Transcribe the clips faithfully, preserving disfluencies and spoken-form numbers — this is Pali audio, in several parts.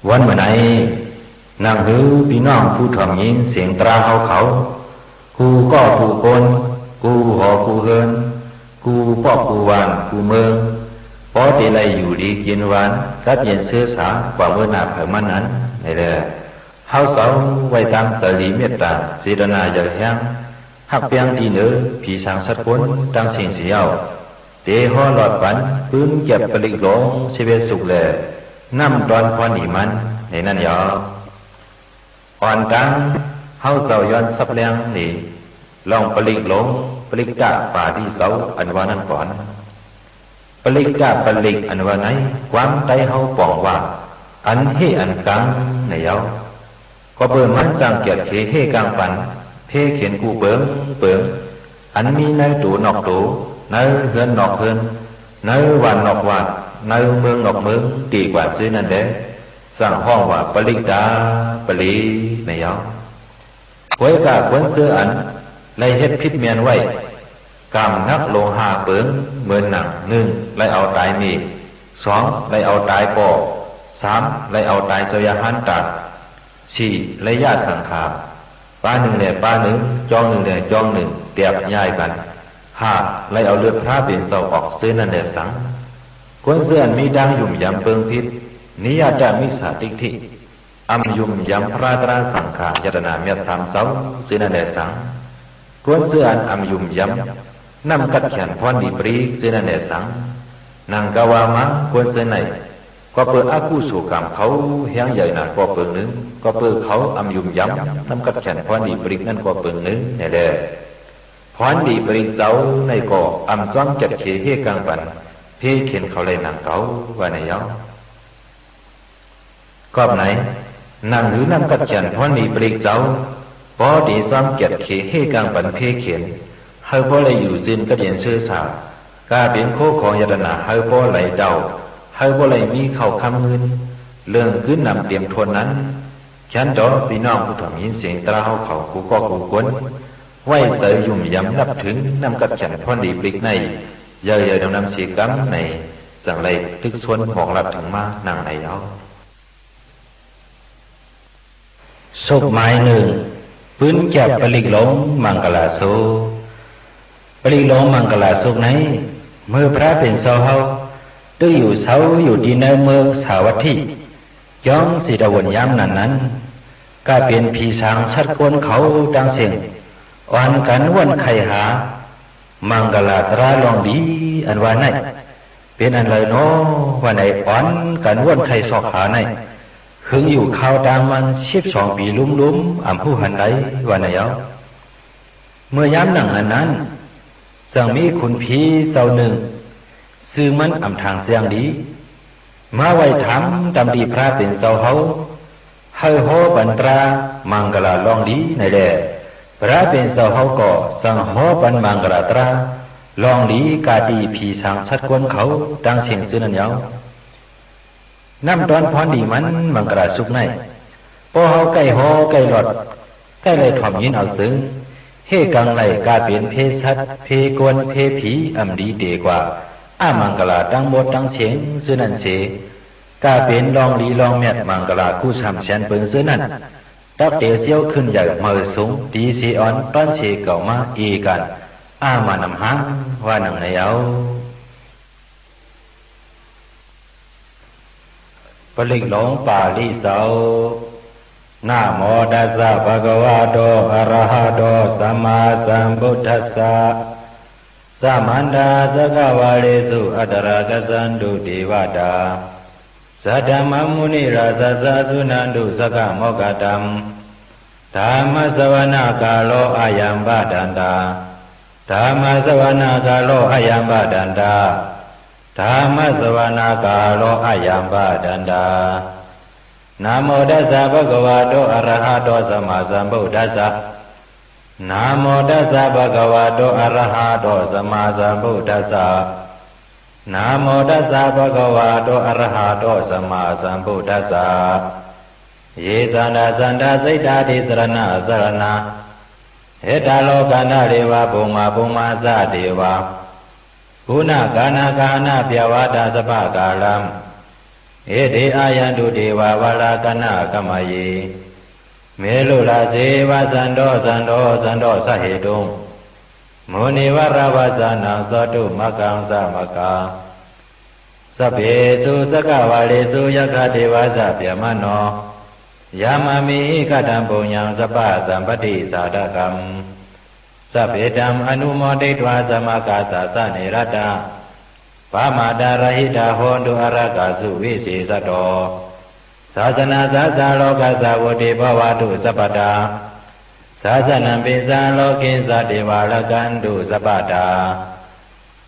ဝၼ်းမိူဝ်ႈၼႆႉ ၼင်ႇႁိုဝ်ပီႈၼွင်ႉၽူႈထွမ်ႇငိၼ်းသဵင်တြႃးႁဝ်းၶဝ် ၵူႈၵေႃႉၵူႈၵူၼ်း ၵူႈႁေႃၵူႈႁိူၼ်း ၵူႈပွၵ်ႉၵူႈဝၢၼ်ႈၵူႈမိူင်း ပေႃးတေလႆႈယူႇလီၵိၼ်ဝၢၼ် ၵတ်းယဵၼ်သိူဝ်းသႃ ၵႂႃႇမိူဝ်းၼႃႈၽႂ်မၼ်းၼၼ်ႉၼႆလႄႈ ႁဝ်းၸဝ်ႈဝႆႉတၢင်းၸႂ်လီမဵတ်ႉတႃႇ ၸေႇတၼႃႇယႂ်ႇႁႅင်း ႁၵ်ႉပႅင်းတီႈၼိူဝ် ၽီသၢင်သတ်းၵူၼ်းတင်းသဵင်ႈသေယဝ်ႉ တေႁေႃးလွတ်ႈပၼ် ပိုၼ်းၵႅပ်ႈပလိၵ်ႈလူင် သိပ်းဢဵတ်းသုၵ်ႈလႄႈ ၼမ်ႉတွၼ်းၽွၼ်းလီမၼ်း ၼႆၼၼ်ႉယဝ်ႉ။ ဢွၼ်တၢင်း ႁဝ်းၸဝ်ႈယွၼ်းသပ်းလႅင်းၼႄ လွင်ႈပလိၵ်ႈလူင် ပလိၵ်ႈတႃႇပႃႇလိၸဝ်ႈ ဢၼ်ဝႃႈၼၼ်ႉၵွၼ်ႇ။ ပလိၵ်ႈတႃႇပလိၵ်ႈ ဢၼ်ဝႃႈၼႆႉ ၵႂၢမ်းတႆးႁဝ်းပွင်ႇဝႃႈ ဢၼ်ႁႄႉဢၼ်ၵၢင်ႈ ၼႆယဝ်ႉ။ ၵွပ်ႈပိူဝ်ႈမၼ်းၸၢင်ႈၵႅတ်ႇၶႄႁႄႉၵၢင်ႈပၼ် ၽေးၶဵၼ်ၵူႈပိူင်ပိူင် ဢၼ်မီးၼႂ်းတူဝ်ၼွၵ်ႈတူဝ် ၼႂ်းႁိူၼ်းၼွၵ်ႈႁိူၼ်း ၼႂ်းဝၢၼ်ႈၼွၵ်ႈဝၢၼ်ႈ ၼႂ်းမိူင်းၼွၵ်ႈမိူင်း တေၵႂႃႇၸိူဝ်းၼၼ်ႉလႄႈ ၸင်ႇႁွင်ႉဝႃႈ ပလိၵ်ႈတႃႇပလိၵ်ႈ ၼႆယဝ်ႉ။ ၵူၺ်းၵႃႈ ၵူၼ်းၸိူဝ်းဢၼ်လႆႈႁဵတ်းၽိတ်းမႅၼ်ႈဝႆႉ ၵၢမ်ႇၼၵ်းလူင်ႁႃႈပိူင် မိူၼ်ၼင်ႇ ၼိုင်ႈ လႆႈဢဝ်တၢႆမႄႈ၊ သွင် လႆႈဢဝ်တၢႆပေႃႈ၊ သၢမ် လႆႈဢဝ်တၢႆၸဝ်ႈယႃႇႁၢၼ်းတႃႇ၊ သီႇ လႆႈယႃႉသင်ႇၶႃႇ ပႃးၼိုင်ႈလႄႈပႃးၼိုင်ႈ ၵျွင်းၼိုင်ႈလႄႈၵျွင်းၼိုင်ႈ တႅၵ်ႇယၢႆႈပၼ်၊ ႁႃႈ လႆႈဢဝ်လိူတ်ႈၽြႃးပဵၼ်ၸဝ်ႈဢွၵ်ႇ ၸိူဝ်းၼၼ်ႉလႄႈသင်။ ၵူၼ်းၸိူဝ်းဢၼ်မီးတၢင်းယုမ်ႇယမ်ပိူင်ႈၽိတ်း ၼိယတမိတ်ႉသႃႇတိတ်ႉထိ ဢမ်ႇယုမ်ႇယမ်ၽြႃးတြႃးသင်ႇၶႃႇ ရတၼႃႇမျၢတ်ႈသၢမ်ၸဝ်ႈ ၸိူဝ်းၼၼ်ႉလႄႈသင်။ ၵူၼ်းၸိူဝ်းဢၼ်ဢမ်ႇယုမ်ႇယမ် ၼမ်ႉၵတ်ႉၶႅၼ်ႇၽွၼ်းလီပလိၵ်ႈ ၸိူဝ်းၼၼ်ႉလႄႈသင်။ ၼင်ႇၵႃႈဝႃႈမႃး ၵူၼ်းၸိူဝ်းၼႆႉ ၵွပ်ႈပိူဝ်ႈဢၵုသူဝ်ႇၵၢမ်ႇၶဝ် ႁႅင်းယႂ်ႇၼႃႇၵေႃႈပိူင်ၼိုင်ႈ၊ ၵွပ်ႈပိူဝ်ႈၶဝ်ဢမ်ႇယုမ်ႇယမ် ၼမ်ႉၵတ်ႉၶႅၼ်ႇၽွၼ်းလီပလိၵ်ႈၼၼ်ႉၵေႃႈပိူင်ၼိုင်ႈၼႆလႄႈ ၽွၼ်းလီပလိၵ်ႈၸဝ်ႈၼႆႉၵေႃႈ ဢမ်ႇၸွမ်းၵႅတ်ႇၶႄႁႄႉၵၢင်ႈပၼ် ၽေးၶဵၼ်ၶဝ်လႆႈၼင်ႇၵဝ်ႇ ဝႃႈၼႆယဝ်ႉ။ ၵွပ်ႈၼႆ ၼင်ႇႁိုဝ်ၼမ်ႉၵတ်ႉၶႅၼ်ႇၽွၼ်းလီပလိၵ်ႈၸဝ်ႈ ပေႃးတေၸွမ်းၵႅတ်ႇၶႄႁႄႉၵၢင်ႈပၼ်ၽေးၶဵၼ် ႁႂ်ႈပေႃးလႆႈယူႇၸိုၼ်ႈၵတ်းယဵၼ်သိူဝ်းသႃႇ ၵႃႈပဵၼ်ၶူဝ်းၶွင်ယတၼႃႇ ႁႂ်ႈပေႃးလႆႈတဝ်ႈ ႁႂ်ႈပေႃးလႆႈမီးၶဝ်ႈၶမ်းငိုၼ်း လိူင်ႈၵိုၼ်းၼမ်တဵမ်ထူၼ်ႈၼၼ်ႉ ၶႅၼ်းတေႃႈပီႈၼွင်ႉၽူႈထွမ်ႇငိၼ်းသဵင်တြႃးႁဝ်းၶဝ် ၵူႈၵေႃႉၵူႈၵူၼ်း ဝႆႉၸႂ်ယုမ်ႇယမ်ၼပ်ႉထိုဝ် ၼမ်ႉၵတ်ႉၶႅၼ်ႇၽွၼ်းလီပလိၵ်ႈၼႆႉ ယႂ်ႇယႂ်ႇၼမ်ၼမ်သေၵမ်းၼႆ ၸင်ႇလႆႈတိုၵ်းသူၼ်းမွၵ်ႇလၢတ်ႈထိုင်မႃးၼင်ႇၼႆယဝ်ႉ။ သုတ်ႈမၢႆၼိုင်ႈ ပိုၼ်းၵႅပ်ႈပလိၵ်ႈလူင်မင်ႇၵလႃႇသုတ်ႈ။ ပလိၵ်ႈလူင်မင်ႇၵလႃႇသုတ်ႈၼႆႉ မိူဝ်ႈၽြႃးပဵၼ်ၸဝ်ႈႁဝ်း တိုၵ်ႉယူႇသဝ်းယူႇတီႈၼႂ်းမိူင်းသႃႇဝတ်ႉထိ ၵျွင်းၸေႇတဝုၼ်ႇ ယၢမ်းၼၼ်ႉၼၼ်ႉ ၵႃႈပဵၼ်ၽီသၢင်သတ်းၵူၼ်းၶဝ်တင်းသဵင်ႈ ဢွၼ်ၵၼ်ဝူၼ်ႉၶႆႈႁႃ မင်ႇၵလႃႇတြႃးလွင်ႈလီ ဢၼ်ဝႃႈၼႆႉ ပဵၼ်ဢၼ်လႂ်ၼေႃ ဝႃႈၼႆ ဢွၼ်ၵၼ်ဝူၼ်ႉၶႆႈသွၵ်ႈႁႃၼႆႉ ႁိုင်ယူႇၶၢဝ်းတၢင်းမၼ်း သိပ်းသွင်ပီလုမ်းလုမ်း ဢမ်ႇႁူႉႁၼ်လႆႈ ဝႃႈၼႆယဝ်ႉ။ မိူဝ်ႈယၢမ်းၼင်ႇၼၼ်ၼၼ်ႉ ၸင်ႇမီးၶုၼ်ၽီၸဝ်ႈၼိုင်ႈ ၸိုဝ်ႈမၼ်းဢမ်ႇထၢင်ႇၸႅင်ႈလီ မႃးဝႆႈထၢမ်တမ်ႈတီႈၽြႃးပဵၼ်ၸဝ်ႈႁဝ်း ႁႂ်ႈႁေႃးပၼ်တြႃးမင်ႇၵလႃႇလွင်ႈလီၼႆလႄႈ ၽြႃးပဵၼ်ၸဝ်ႈႁဝ်းၵေႃႈ ၸင်ႇႁေႃးပၼ်မင်ႇၵလႃႇတြႃးလွင်ႈလီ ၵႃႈတီႈၽီသၢင်သတ်းၵူၼ်းၶဝ်တင်းသဵင်ႈၸိူဝ်းၼၼ်ႉယဝ်ႉ။ ၼမ်ႉတွၼ်းၽွၼ်းလီမၼ်း မင်ႇၵလႃႇသုတ်ႈၼႆႉ ပေႃးႁဝ်းၵႆႉႁေႃးၵႆႉလွတ်ႈ ၵႆႉလႆႈထွမ်ႇငိၼ်းဢဝ်ၸိုင် ႁႄႉၵင်ႈလႆႈ ၵႃႈပဵၼ်ၽေးသတ်း ၽေးၵူၼ်း ၽေးၽီ ဢမ်ႇလီတေၵႂႃႇ ဢမင်ႇၵလႃႇတင်းမူတ်းတင်းသဵင်ႈၸိူဝ်းၼၼ်ႉသေ ၵႃႈပဵၼ်လွင်ႈလီလွင်ႈမျၢတ်ႈ မင်ႇၵလႃႇၵူႈသၢမ်သႅၼ်ပိူင်ၸိူဝ်းၼၼ်ႉ တၵ်းတေၸဵဝ်းၶိုၼ်ႈယႂ်ႇမႂ်ႇသုင် လီသေဢွၼ် တွၼ်းသေၵဝ်ႇမႃး ဢေႇၵၼ်ႇ ဢမၢၼ်ႇၼမ်ႁင်း ဝႃႈၼင်ႇၼႆယဝ်ႉ။ ပလိၵ်ႈလူင်ပႃႇလိၸဝ်ႈ။ Namo tassa bhagavato arahato sammāsambuddhassa. Samantā cakkavāḷesu atrāgacchantu devatā, saddhammaṃ munirājassa suṇantu saggamokkhadaṃ. Dhammassavanakālo ayambhadantā. Dhammassavanakālo ayambhadantā. Dhammassavanakālo ayambhadantā. Namo tassa bhagavato arahato sammāsambuddhassa. Namo tassa bhagavato arahato sammāsambuddhassa. Namo tassa bhagavato arahato sammāsambuddhassa. Ye santā santaṃ siddhā tisaraṇaṃ saraṇā, etha lokadhāre va bhummā bhummā ca devā, guṇagaṇagahaṇabyāvata sabbakālaṃ, Ete āyantu devā valākanākamaye, melurāse vasanto santo santo sahetuṃ, munivaravacanaṃ sātu makkaṃ sāmakā. Sabbesu cakkavāḷesu yakkha devā ca brahmano, yam amhi kataṃ puññaṃ sabbasampattidāyakaṃ, sabbe taṃ anumoditvā sāmakā sāsane ratā, pamādarahitā hontu ārākā suvisesato. Sāsanassa lokassa vuḍḍhī bhavatu sabbadā, sāsanampi sā loke sadā devā rakkhantu sabbadā.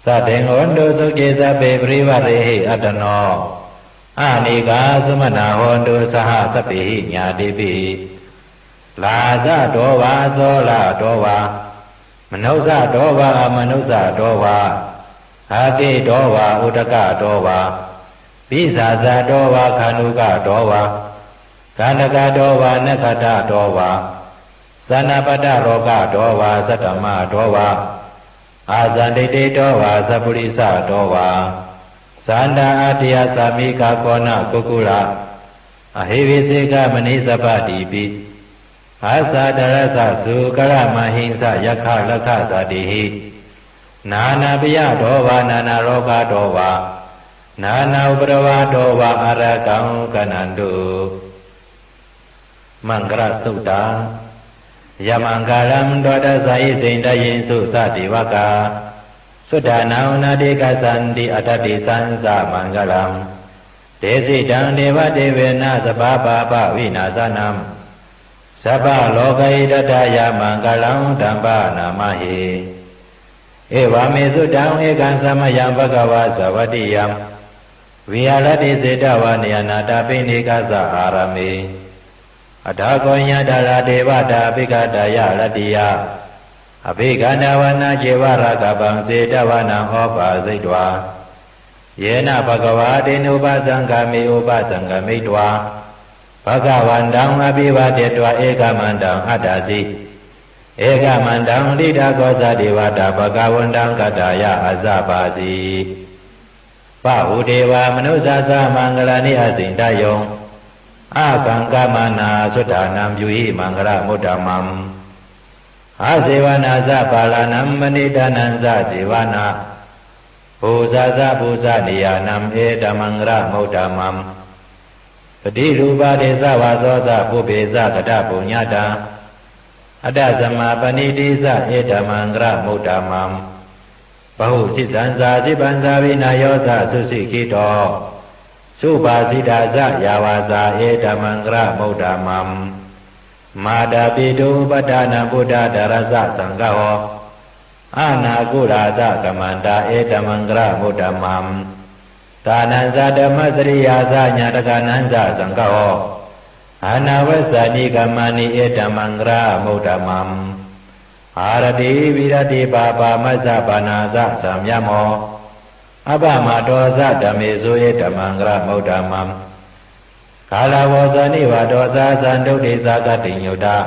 Saddhiṃ hontu sukhī sabbe parivārehi attano, anīghā sumanā hontu saha sabbehi ñātibhi. Rājato vā corato vā, manussato vā amanussato vā, aggito vā udakato vā, pisācato vā khāṇukato vā, kaṇṭakato vā nakkhattato vā, janapadarogato vā saddhammato vā, asandiṭṭhito vā sappurisato vā, sattā ariyasaccāmikā koṇagokhula ahi vicchikamaṇisappadīpi, aṭṭhārasa sūkaramahiṃsa yakkhārakkhasatehi, nānābhayato vā nānārogato vā, nānāupaddavato vā ārakkhaṃ gaṇhantu. Maṅgalasuttaṃ. Jayamaṅgalaṃ dvādasāhi sindhāyesu sasīvakā, suddhānaṃ nādi gacchanti aṭṭhaṃ tesañca maṅgalaṃ. Desitaṃ devadevehi sabbapāpavinasanaṃ, sabbarogahitatthāya maṅgalaṃ taṃ paṇamāhi. Evaṃ me sutaṃ ekaṃ samayaṃ bhagavā sāvatthiyaṃ viharati jetavane anāthapiṇḍikassa ārāme. Atha kho yātrā devatā abhikkantā ca rattiyā, abhikkantavānā ceva rakkhāpaṃ jetavanaṃ upassitā, yena bhagavā tenupasaṅkami, upasaṅkamitvā bhagavantaṃ abhivādetvā ekamantaṃ aṭṭhaṃsu. Ekamantaṃ ṭhitā kho sā devatā bhagavantaṃ gathāya āsabhāsi. Bahū devā manussā ca maṅgalāni acintayuṃ, ākaṅkhamānā suddhānaṃ brūhi maṅgalamuttamaṃ. Asevanā ca bālānaṃ paṇḍitānañca sevanā, pūjā ca pūjanīyānaṃ etammaṅgalamuttamaṃ. Paṭirūpadesavāso ca pubbe ca katapuññatā, attasammāpaṇidhi ca etammaṅgalamuttamaṃ. Bāhusaccañca sippañca vinayo ca susikkhito, subhāsitā ca yā vācā etammaṅgalamuttamaṃ. Mātāpituupaṭṭhānaṃ puttadārassa saṅgaho, anākulā ca kammantā etammaṅgalamuttamaṃ. Dānañca dhammacariyā ca ñātakānañca saṅgaho, anavajjāni kammāni etammaṅgalamuttamaṃ. Āratī viratī pāpā majjapānā ca saṃyamo, appamādo ca dhammesu etammaṅgalamuttamaṃ. Gāravo ca nivāto ca santuṭṭhī ca khatiṃ yutā,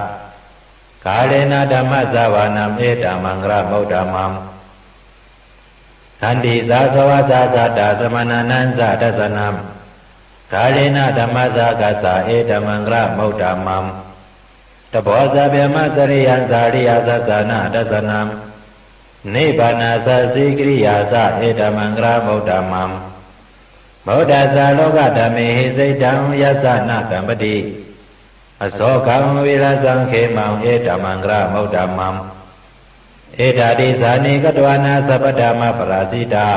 kālena dhammassavanaṃ etammaṅgalamuttamaṃ. Khantī ca sovacassatā samaṇānañca dassanaṃ, kālena dhammasākacchā etammaṅgalamuttamaṃ. Tapo ca brahmacariyañca ariyasaccāna dassanaṃ, nibbānasacchikiriyā ca etammaṅgalamuttamaṃ. Phuṭṭhassa lokadhammehi cittaṃ yassa na kampati, asokaṃ virajaṃ khemaṃ etammaṅgalamuttamaṃ. Etādisāni katvāna sabbatthamaparājitā,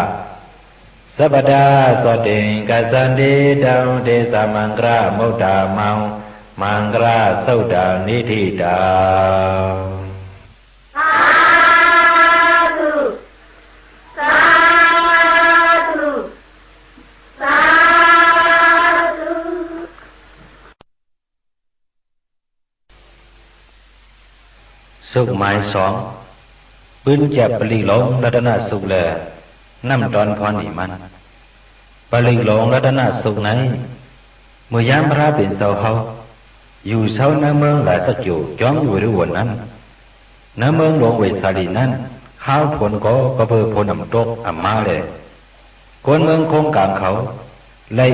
sabbattha sotthiṃ gacchanti taṃ tesaṃ maṅgalamuttamaṃ. Maṅgalasuttaṃ niṭṭhitaṃ. Sādhu, sādhu, sādhu. သုတ် မၢႆသွင် ပိုၼ်းၵႅပ်ႈ ပရိတ်ႈလူင် ရတၼသုတ် လႄႈ ၼမ်ႉတွၼ်းၽွၼ်းလီမၼ်း။ ပရိတ်ႈလူင် ရတၼသုတ် ၼႆႉ မိူဝ်ႈယၢမ်းၽြႃးပဵၼ်ၸဝ်ႈႁဝ်း ယူႇသဝ်းၼႂ်းမိူင်းရႃႇၸၵျူဝ်ႇ ၸွမ်းဝေႇလုဝုၼ်ႇၼၼ်ႉ ၼႂ်းမိူင်းလူင်ဝေႇသႃႇလီႇၼၼ်ႉ ၶၢဝ်းၽူၼ်ၵေႃႈ ၵွပ်ႈပိူဝ်ႈၽူၼ်ဢမ်ႇတူၵ်းဢမ်ႇမႃးလႄႈ ၵူၼ်းမိူင်းၶူင်းၵၢင်ၶဝ် လႆႈဢုပ်ႉယၢၵ်ႈၸပ်းတၢင်းပဵၼ် ထူပ်းၺႃးၽေးၶဵၼ်ၵူႈပိူင်ပိူင်သေ လႆႈတုၵ်ႉၶၶၢၼ်ၸႂ် လႆႈလူႉယႂ်ႇတၢႆၼမ်တႄႉတႄႉ ဝႃႈၼႆယဝ်ႉ။ မိူဝ်ႈယၢမ်းၼင်ႇၼၼ်ၼၼ်ႉ ၶုၼ်လိတ်ႉသဝီႇၶဝ် ၸင်ႇၸႂ်ႉၸဝ်ႈၸၢႆးမႁႃႇလိလႄႈ တင်းလုၵ်ႈၸၢႆးပုင်ႇၼႃး ပလေႃးႁိတ်ႈ ဢွၼ်ႁူဝ်လုမ်းလၢင်းလုၵ်ႈၼွင်ႉတင်းၼမ်သေ မိူဝ်းပၢင်းၽြႃးပဵၼ်ၸဝ်ႈယဝ်ႉ။ ၽြႃးပဵၼ်ၸဝ်ႈၵေႃႈ ၸင်ႇဢွၼ်ဢဝ်သင်ႇၶႃႇရႁၢၼ်းႁႃႈပၢၵ်ႇၸဝ်ႈသေ ယုၵ်ႉတူဝ်ယေႃးၶိင်းႁွတ်ႈမႃး တီႈၼႂ်းမိူင်းဝေႇသႃႇလီႇၼၼ်ႉယဝ်ႉ။ ၶမ်ႈၶိုၼ်းၼၼ်ႉ ၽြႃးပဵၼ်ၸဝ်ႈႁဝ်း ၸင်ႇၸႂ်ႉၸဝ်ႈဢႃႇၼၼ်ႇတႃႇ ႁေႃးလွတ်ႈပၼ်ရတၼသုတ်ႈၼၼ်ႉတင်းၶိုၼ်းယဝ်ႉ။ ထိုင်ၵၢင်ၼႂ်မႃး ၽြႃးပဵၼ်ၸဝ်ႈႁဝ်း ၸင်ႇသိုပ်ႇႁေႃးရတၼသုတ်ႈၼၼ်ႉထႅင်ႈသေ ၽီသၢင်သတ်းၵူၼ်းၶဝ် ဢွၼ်ၵၼ်မႃးထွမ်ႇငိၼ်း တြႃးရတၼသုတ်ႈၼၼ်ႉ ၼမ်တႄႉၼမ်ဝႃႈၼႆယဝ်ႉ။ ထိုင်ၵၢင်ၼႂ်မိူင်းလႅင်းမႃး တြႃးပရိၵ်ႈလူင်ရတၼသုတ်ႈၵေႃႈ သုတ်းလီယဝ်ႉလီငၢမ်း။ ယၢမ်းၼၼ်ႉ ၽူၼ်လူင်တူၵ်းလူင်းႁႃႇယႂ်ႇႁႃႇလူင်သေ လူၵ်ႈၼွင်းထိပ်ႇထူဝ်း လွင်ႈပႅတ်ႈဢၢႆတူႇဢၢႆၼဝ်ႈ ယုၵ်ႉယၵ်ႉၸိူဝ်းၼၼ်ႉသေ ပဵၼ်ဢၼ်မူတ်းသႂ်ၸိုၼ်ႈပၢင်ႇ ၶႅမ်ႉလႅပ်ႈလီဝႆႉတင်းဝဵင်း ဝႃႈၼႆယဝ်ႉ။ ၽေးယေႃးၵႃႇတၢင်းပဵၼ် ၵူႈသၢမ်သႅၼ်ပိူင်ၸိူဝ်းၼၼ်ႉၼႆၵေႃႈ ႁၢႆလၢႆၵႂႃႇၸွမ်းၽူၼ်လူင်ၼၼ်ႉ တင်းသဵင်ႈသေ ၵူၼ်းဝၢၼ်ႈၵူၼ်းမိူင်းၶဝ်ၵေႃႈ ဢွၼ်ၵၼ်ၸူမ်းသိူဝ်း ၵတ်းယဵၼ်လွတ်ႈၽေးၶဵၼ်ၵႂႃႇ ၵူႈၵေႃႉၵူႈၵူၼ်း ၵူႈတီႈၵူႈတၢင်း ဝႃႈၼင်ႇၼႆယဝ်ႉ။ ၵွပ်ႈၼႆလႄႈ ရတၼသုတ်ႈၼႆႉ ၼမ်ႉတွၼ်းၽွၼ်းလီမၼ်း ပေႃးႁဝ်းၵႆႉႁေႃးၵႆႉလွတ်ႈ ၵႆႉလႆႈထွမ်ႇငိၼ်းဢဝ်ၸိုင် တၵ်းတေႁႄႉၵင်ႈလႆႈ ၽေးဢုပ်ႉယၢၵ်ႈ ၽေးၼၵ်းႁႅမ်ၵၼ် ၽေးဢၼ်ယေႃးၵႃႇ တေၵႂႃႇၵူႈယိူင်ႈ ၶိူင်ႈမဵဝ်းဢမ်ႇလီ တၵ်းၼီယၢတ်ႇယၢႆႉ တၵ်းပၢႆႈၵႆၵႂႃႇ ပုၼ်ႈတႃႇသူႁဝ်း လႆႈသဝ်းၵတ်းယဵၼ် ပဵၼ်ၵၢၼ်ၵႃႉငၢႆႈၶၢႆထုၵ်ႇ ၽုၵ်ႇသင်ၵေႃႈ မၢၵ်ႇပူင်းႁူင်းၵွၼ်ႈ လႆႈၵိၼ်လိူင် လႆႈလူႇလိူင် တဵမ်ထူၼ်ႈပဵင်းၸႂ် ဝႃႈၼင်ႇၼႆယဝ်ႉ။ ပရိၵ်ႈလူင်ရတၼသုတ်ႈ ပႃႇလိသဝ်း။ Paṇidhānato paṭṭhāya tathāgatassa dasa pāramiyo, dasa upapāramiyo, dasa paramattha pāramiyoti. Samādhissa pāramiyo pañca mahāpurisa- Lokaṭṭhācariyaṃ ñātaṭṭhācariyaṃ phuṭṭhaṭṭhācariyanti. Tisso cariyāyo pacchimabhave gabbhāvakkantiṃ jātiṃ abhinikkhamanaṃ paṭhānacariyaṃ bodhipallaṅke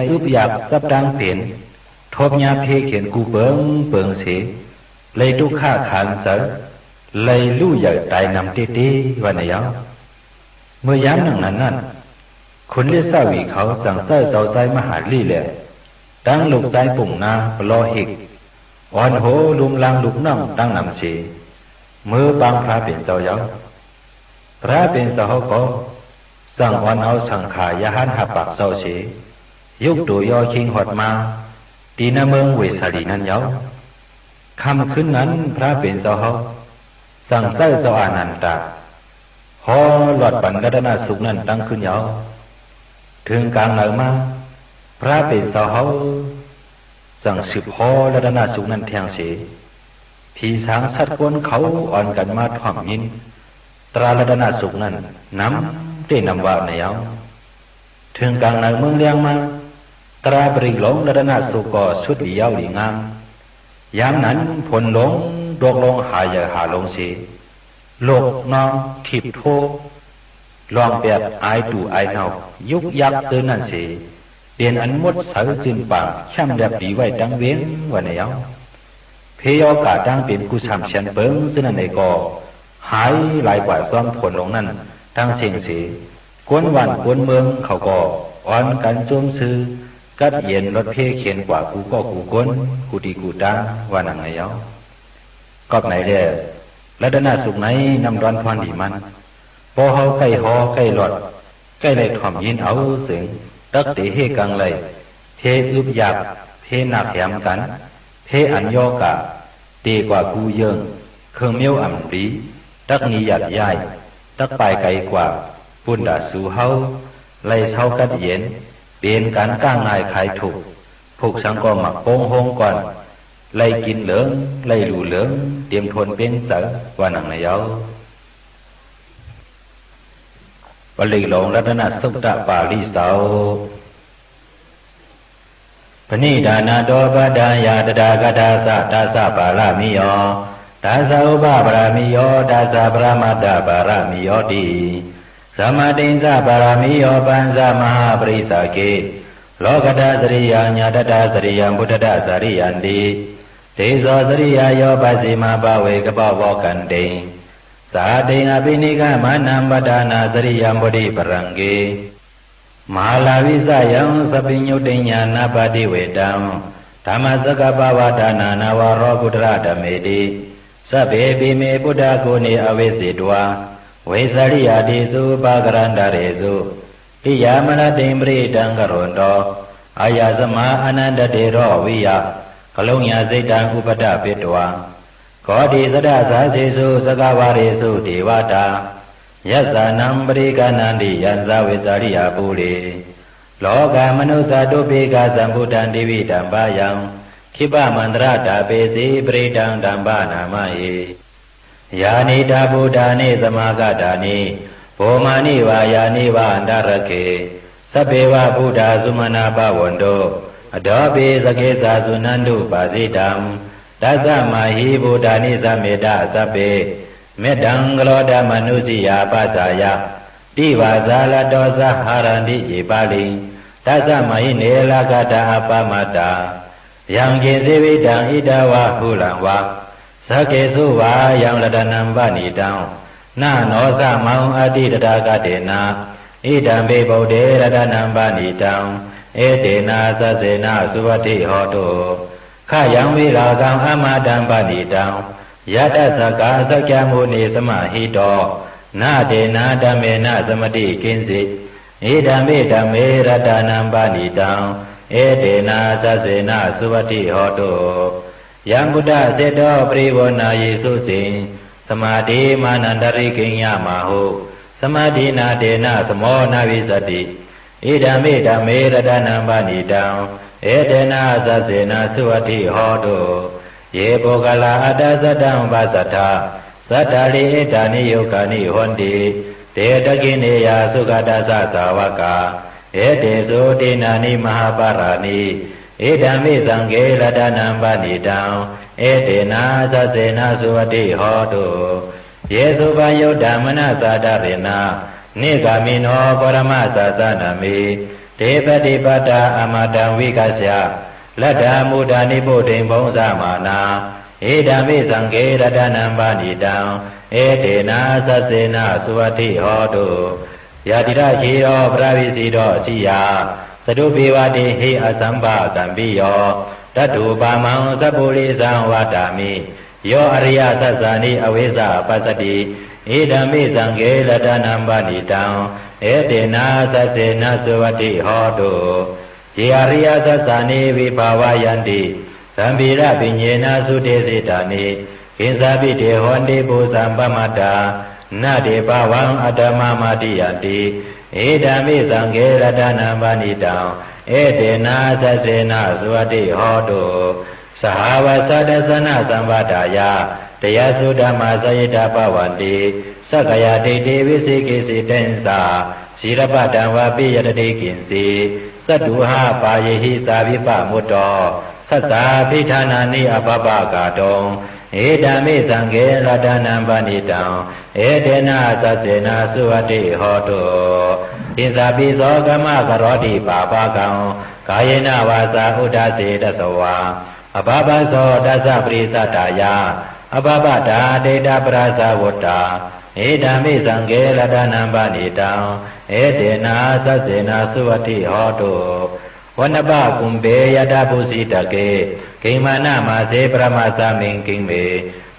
māravijayaṃ sabbe ñūtiṃ ñāṇappaṭivedhaṃ dhammacakkappavattanā navaro kuttara dhammeti. Sabbepime buddhaguṇe āvajjitvā vesāliyā tīsu pākārantaresu tiyāmarattiṃ parittaṃ karonto āyasmā ānandatthero viya kāruññacittaṃ upaṭṭhapetvā koṭisatasāsesu cakkavāḷesu devatā yassāṇaṃ paṭiggaṇhanti yaṃ saṃ vesāliyā pure lokamanussāduppakkāsaṃ buddhaṃ tividhaṃ bhayaṃ khippamāntaradhāpesi parittaṃ taṃ paṇāmahe. Yānīdha bhūtāni samāgatāni bhummāni vā yāni va antalikkhe sabbeva bhūtā sumanā bhavantu athopi sakkacca suṇantu bhāsitaṃ. Tasmā hi bhūtā nisāmetha sabbe mettaṃ karotha mānusiyā pajāya divā ca ratto ca haranti ye baliṃ tasmā hi ne rakkhatha appamattā. Yaṃ kiñci vittaṃ idha vā huraṃ vā saggesu vā yaṃ ratanaṃ paṇītaṃ na no samaṃ atthi tathāgatena idampi buddhe ratanaṃ paṇītaṃ etena saccena suvatthi hotu. Khayaṃ virāgaṃ amataṃ paṇītaṃ yadajjhagā sakyamunī samāhito na tena dhammena samatthi kiñci idampi dhamme ratanaṃ paṇītaṃ etena saccena suvatthi hotu. Yaṃ buddhaseṭṭho parivaṇṇayī suciṃ samādhimānantarikaññamāhu samādhinā tena samo na vijjati idampi dhamme ratanaṃ paṇītaṃ etena saccena suvatthi hotu. Ye puggalā aṭṭha sataṃ pasatthā cattāri etāni yugāni honti te dakkhiṇeyyā sugatassa sāvakā etesu dinnāni mahapphalāni idampi saṅghe ratanaṃ paṇītaṃ etena saccena suvatthi hotu. Ye suppayuttā manasā daḷhena nikkāmino gotamasāsanamhi Te pattipattā amataṃ vigaccha, laddhā mudhā nibbutiṃ bhuñjamānā. Idampi saṅghe ratanaṃ paṇītaṃ, etena saccena suvatthi hotu. Yadidaṃ khīro palavijjito jiyā, catubbhi vāteyhi asampakampiyo, tathūpamaṃ sappurisam vadāmi, yo ariyasaccāni avecca passati. Idampi saṅghe ratanaṃ paṇītaṃ, etena saccena suvatthi hotu. Ye ariyasaccāni vibhāvayanti, gambhīrapiññena sudesitāni, kiñcāpi te honti bhusaṃ pamattā, na te bhavaṃ aṭṭhamamādiyanti. Idampi saṅghe ratanaṃ paṇītaṃ, etena saccena suvatthi hotu. Sahāvassa dassanasampadāya, tayassu dhammā jayitā bhavanti. Sakkāyadiṭṭhi vicikicchitañca, sīlabbataṃ vāpi yadatthi kiñci, catūhapāyehi sā vippamutto, saccābhiṭhānāni abhabba kātuṃ. Idampi saṅghe ratanaṃ paṇītaṃ, etena saccena suvatthi hotu. Kiñcāpi so kammaṃ karoti pāpakaṃ, kāyena vācā uda cetasā vā, abhabbaso tassa paṭicchadāya, abhabbatā te tappalasavuttā. Idampi saṅghe ratanaṃ paṇītaṃ, etena saccena suvatthi hotu. Oṇṇabbakumbe yathā phussitake, kiṃ maṇḍamāse paṭhamasmiṃ kiṃ me,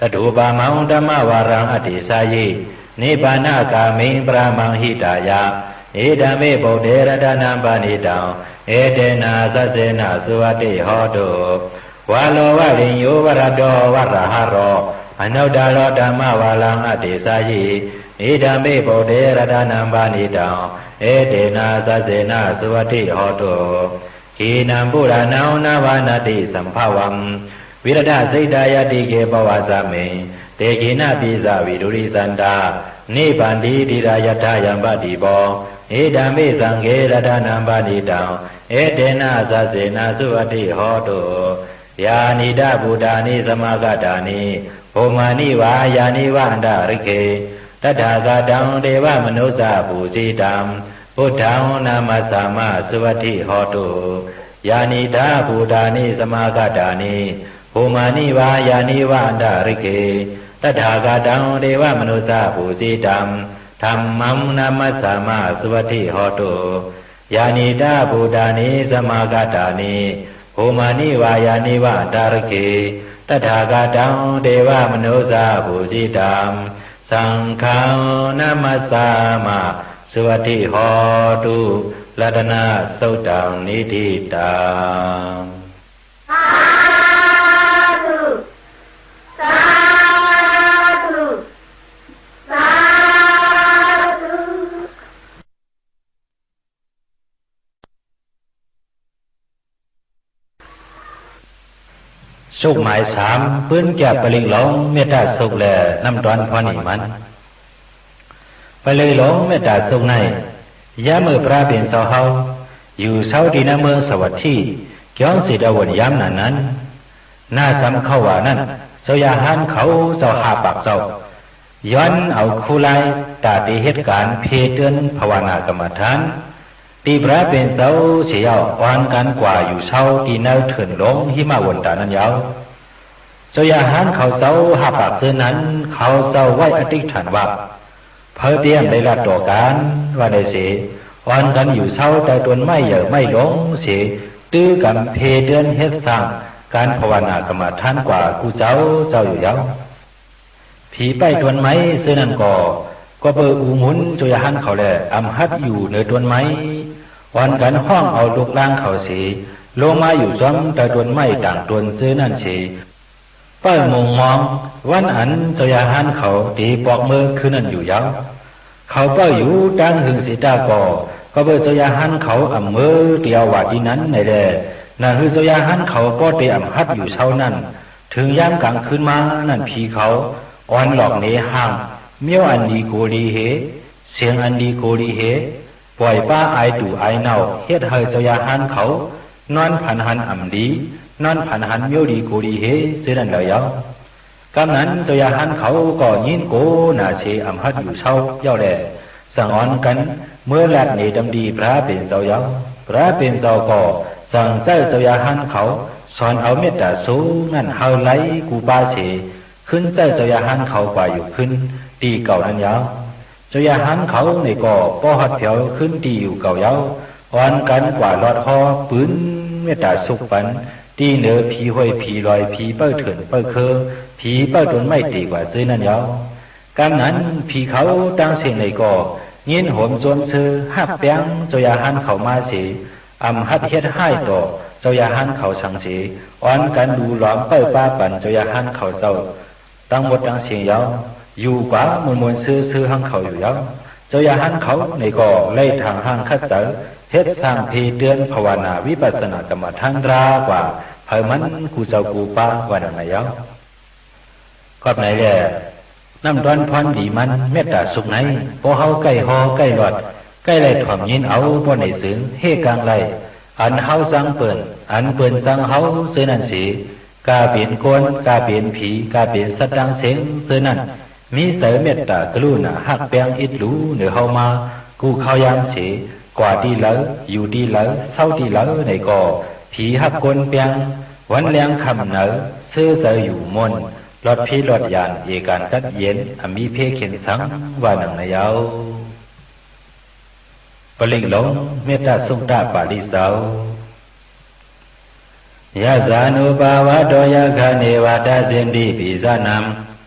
tathūpamaṃ dhammavaraṃ adesāyi, nibbānagāmiṃ brahmaṃ hitāya. Idampi buddhe ratanaṃ paṇītaṃ, etena saccena suvatthi hotu. Varo variññū varado varāharo, anuttaro dhammavaraṃ adesāyi, idampi buddhe ratanaṃ paṇītaṃ, etena saccena suvatthi hotu. Khīṇaṃ purāṇaṃ navaṃ natthi sambhavaṃ, virattacittāyatike bhavasmiṃ, te khīṇabījā vidūrissantā, nibbanti dhīrā yathāyampadīpo. Idampi saṅghe ratanaṃ paṇītaṃ, etena saccena suvatthi hotu. Yānīdha bhūtāni samāgatāni, bhummāni vā yāni va antalikkhe, tathāgataṃ devamanussapūjitaṃ, buddhaṃ namassāma suvatthi hotu. Yānīdha bhūtāni samāgatāni, bhummāni vā yāni va antalikkhe, tathāgataṃ devamanussapūjitaṃ, dhammaṃ namassāma suvatthi hotu. Yānīdha bhūtāni samāgatāni, bhummāni vā yāni va antalikkhe, tathāgataṃ devamanussapūjitaṃ, saṅghaṃ namassāma suvatthi hotu. Ratanaṃ suttaṃ niṭṭhitaṃ. Sādhu, sādhu, sādhu. သုတ် မၢႆသၢမ် ပိုၼ်းၵႄႈ ပရိတ်ႈလူင် မဵတ်ႉတႃႇသုတ် လႄႈ ၼမ်ႉတွၼ်းၽွၼ်းဢိင်မၼ်း။ ပရိတ်ႈလူင် မဵတ်ႉတႃႇသုတ် ၼႆႉ ယၢမ်းမိူဝ်ႈ ၽြႃးပဵၼ်ၸဝ်ႈႁဝ်း ယူႇသဝ်းတီႈၼႂ်းမိူင်းသႃႇဝတ်ႉထိ ၵျွင်းၸေႇတဝုၼ်ႇ ယၢမ်းၼၼ်ႉၼၼ်ႉ ၼႃႈသမ်ႉၶဝ်ႈဝႃႈၼၼ်ႉ ၸဝ်ႈရႁၢၼ်းၶဝ်ၸဝ်ႈ ႁႃႈပၢၵ်ႇၸဝ်ႈ ယွၼ်းဢဝ်ၶူးလၢႆး တႃႇတေႁဵတ်းၵၢၼ် ၽႄႈတိူၼ်း ၽႃႇဝၼႃႇ ၵမ်ႇမထၢၼ်း တီႈၽြႃးပဵၼ်ၸဝ်ႈသေယဝ်ႉ ဢွၼ်ၵၼ်ၵႂႃႇယူႇသဝ်း တီႈၼႂ်းထိူၼ်ႇလူင် ႁိမဝၼ်ႇတႃႇၼၼ်ႉယဝ်ႉ။ ၸဝ်ႈရႁၢၼ်းၶဝ်ၸဝ်ႈ ႁႃႈပၢၵ်ႇၸိူဝ်းၼၼ်ႉ ၶဝ်ၸဝ်ႈ ဝႆႉဢထိတ်ႉထၢၼ်ႇဝႃႈ ၽႂ်တေဢမ်ႇလႆႈလၢတ်ႈတေႃႇၵၼ် ဝႃႈၼႆသေ ဢွၼ်ၵၼ်ယူႇသဝ်း တႂ်ႈတူၼ်ႈမႆႉယႂ်ႇမႆႉလူင်သေ တိုဝ်းၵမ် ၽႄႈတိူၼ်း ႁဵတ်းသၢင်ႈ ၵၢၼ်ၽႃႇဝၼႃႇ ၵမ်ႇမထၢၼ်း ၵႂႃႇၵူႈၸဝ်ႈၸဝ်ႈယူႇယဝ်ႉ။ ၽီပႂ်ႉတူၼ်ႈမႆႉၸိူဝ်းၼၼ်ႉၵေႃႈ ၵွပ်ႈပိူဝ်ႈ ဢူးမုၼ်း ၸဝ်ႈရႁၢၼ်းၶဝ်လႄႈ ဢမ်ႇႁတ်းယူႇၼိူဝ်တူၼ်ႈမႆႉ ဢွၼ်ၵၼ်ႁွင်ႉဢဝ် လုၵ်ႈလၢင်းၶဝ်သေ လူင်းမႃးယူႇၸွမ်း တႂ်ႈတူၼ်ႈမႆႉ တၢင်ႇတူၼ်ႈၸိူဝ်းၼၼ်ႉသေ ပႂ်ႉမုင်ႈမွင်း ဝၼ်းဢၼ် ၸဝ်ႈရႁၢၼ်းၶဝ် တေပွၵ်ႈမိူဝ်းၶိုၼ်းၼၼ်ႉယူႇယဝ်ႉ။ ၶဝ်ပႂ်ႉယူႇ တင်းႁိုင်သေတႃႉၵေႃႈ ၵွပ်ႈပိူဝ်ႈ ၸဝ်ႈရႁၢၼ်းၶဝ် ဢမ်ႇမိူဝ်းတႄႇဝႃႈ တီႈၼၼ်ႈၼႆလႄႈ ၼင်ႇႁိုဝ် ၸဝ်ႈရႁၢၼ်းၶဝ် ပေႃးတေဢမ်ႇႁတ်းယူႇသဝ်းၼၼ်ႉ ထိုင်ယၢမ်းၵၢင်ၶိုၼ်းမႃးၼၼ်ႉ ၽီၶဝ် ဢွၼ်လွၵ်ႇၼႄႁၢင်ႈ မဵဝ်းဢၼ်လီၵူဝ်လီႁေ သဵင်ဢၼ်လီၵူဝ်လီႁေ ပွႆႇပႃး ဢၢႆတူႇဢၢႆၼဝ်ႈ ႁဵတ်းႁႂ်ႈ ၸဝ်ႈရႁၢၼ်းၶဝ် ၼွၼ်းၽၼ်ႁၼ်ဢမ်ႇလီ ၼွၼ်းၽၼ်ႁၼ် မဵဝ်းလီၵူဝ်လီႁေ ၸိူဝ်းၼၼ်ႉလႄႈယဝ်ႉ။ ၵမ်းၼၼ်ႉ ၸဝ်ႈရႁၢၼ်းၶဝ်ၵေႃႈ ယိၼ်းၵူဝ်ၼႃႇသေ ဢမ်ႇႁတ်းယူႇသဝ်းယဝ်ႉလႄႈ ၸင်ႇဢွၼ်ၵၼ် မိူဝ်းလၢတ်ႈၼႄ တမ်ႈတီႈ ၽြႃးပဵၼ်ၸဝ်ႈယဝ်ႉ။ พระผู้เป็นเจ้าก็สั่งใจ๊เจ้ายาฮันเขาสอนเอาเมตตาสุขนั้นหื้อไหลกูปาเส ขึ้นใจ๊เจ้ายาฮันเขากว่าอยู่ขึ้นตี้เก่านั้นยาว เจ้ายาฮันเขานี่ก็ป้อฮัดแผวขึ้นตี้อยู่เก่ายาว อ่อนกั๋นกว่าลอดฮอปืนเมตตาสุขปัน ตี้เหนือผีห้วยผีลอย ผีเป้าเถินเป้าเคอ ผีเป้าต้นไม้ตี้กว่าเจ้านั้นยาว กำนั้นผีเขาตังเสี้ยงไหนก็ ยินโหมจวนเซอฮักแป้งเจ้ายาฮันเขามาเส อ่ำฮัดเฮ็ดฮ้ายต่อเจ้ายาฮันเขาสังเส อ่อนกั๋นดูหลอมเป้าปาปั๋นเจ้ายาฮันเขาเจ้า ตังหมดตังเสี้ยงยาว อยู่กว่ามวลมวลเซอเซอฮังเขาอยู่ยาว เจ้ายาฮันเขาไหนก็ไล่ถางห้างขัดเจ๋อ เฮ็ดสร้างเพเตือนภาวนาวิปัสสนากรรมฐานตรากว่า เผามันกูเจ้ากูปาว่าดังไหนยาว กอบไหนแล น้ำต้อนพรดีมันเมตตาสุขไหน ป้อเฮาใก้ฮอใก้หลอด ใก้ไล่ถ่อมยินเอาป้อไหนเสิง เฮกังไล่ อันเฮาสั่งเปิ้น อันเปิ้นสั่งเฮาเจ้านั้นเส ก๋าเป๋นคน ก๋าเป๋นผี ก๋าเป๋นสัตว์ตังเสี้ยงเจ้านั้น มีใจ๋เมตตากรุณาฮักแป้งอิดหรูเหนือเฮามา กู้ข้าวยามเส กว่าตี้เหลอ อยู่ตี้เหลอ เซาตี้เหลอไหนก็ ผีฮักคนแป้ง วันแลงค่ำเหนือ เซอเจ๋ออยู่มน หลอดผีหลอดยาน เอก๋านกัดเย็น อ่ำมีเพเข็ญสัง ว่าดังไหนยาว ปริกหลง เมตตาสุตตะปาริเสา Yassānubhāvato yakkhā neva dassenti pisānaṃ,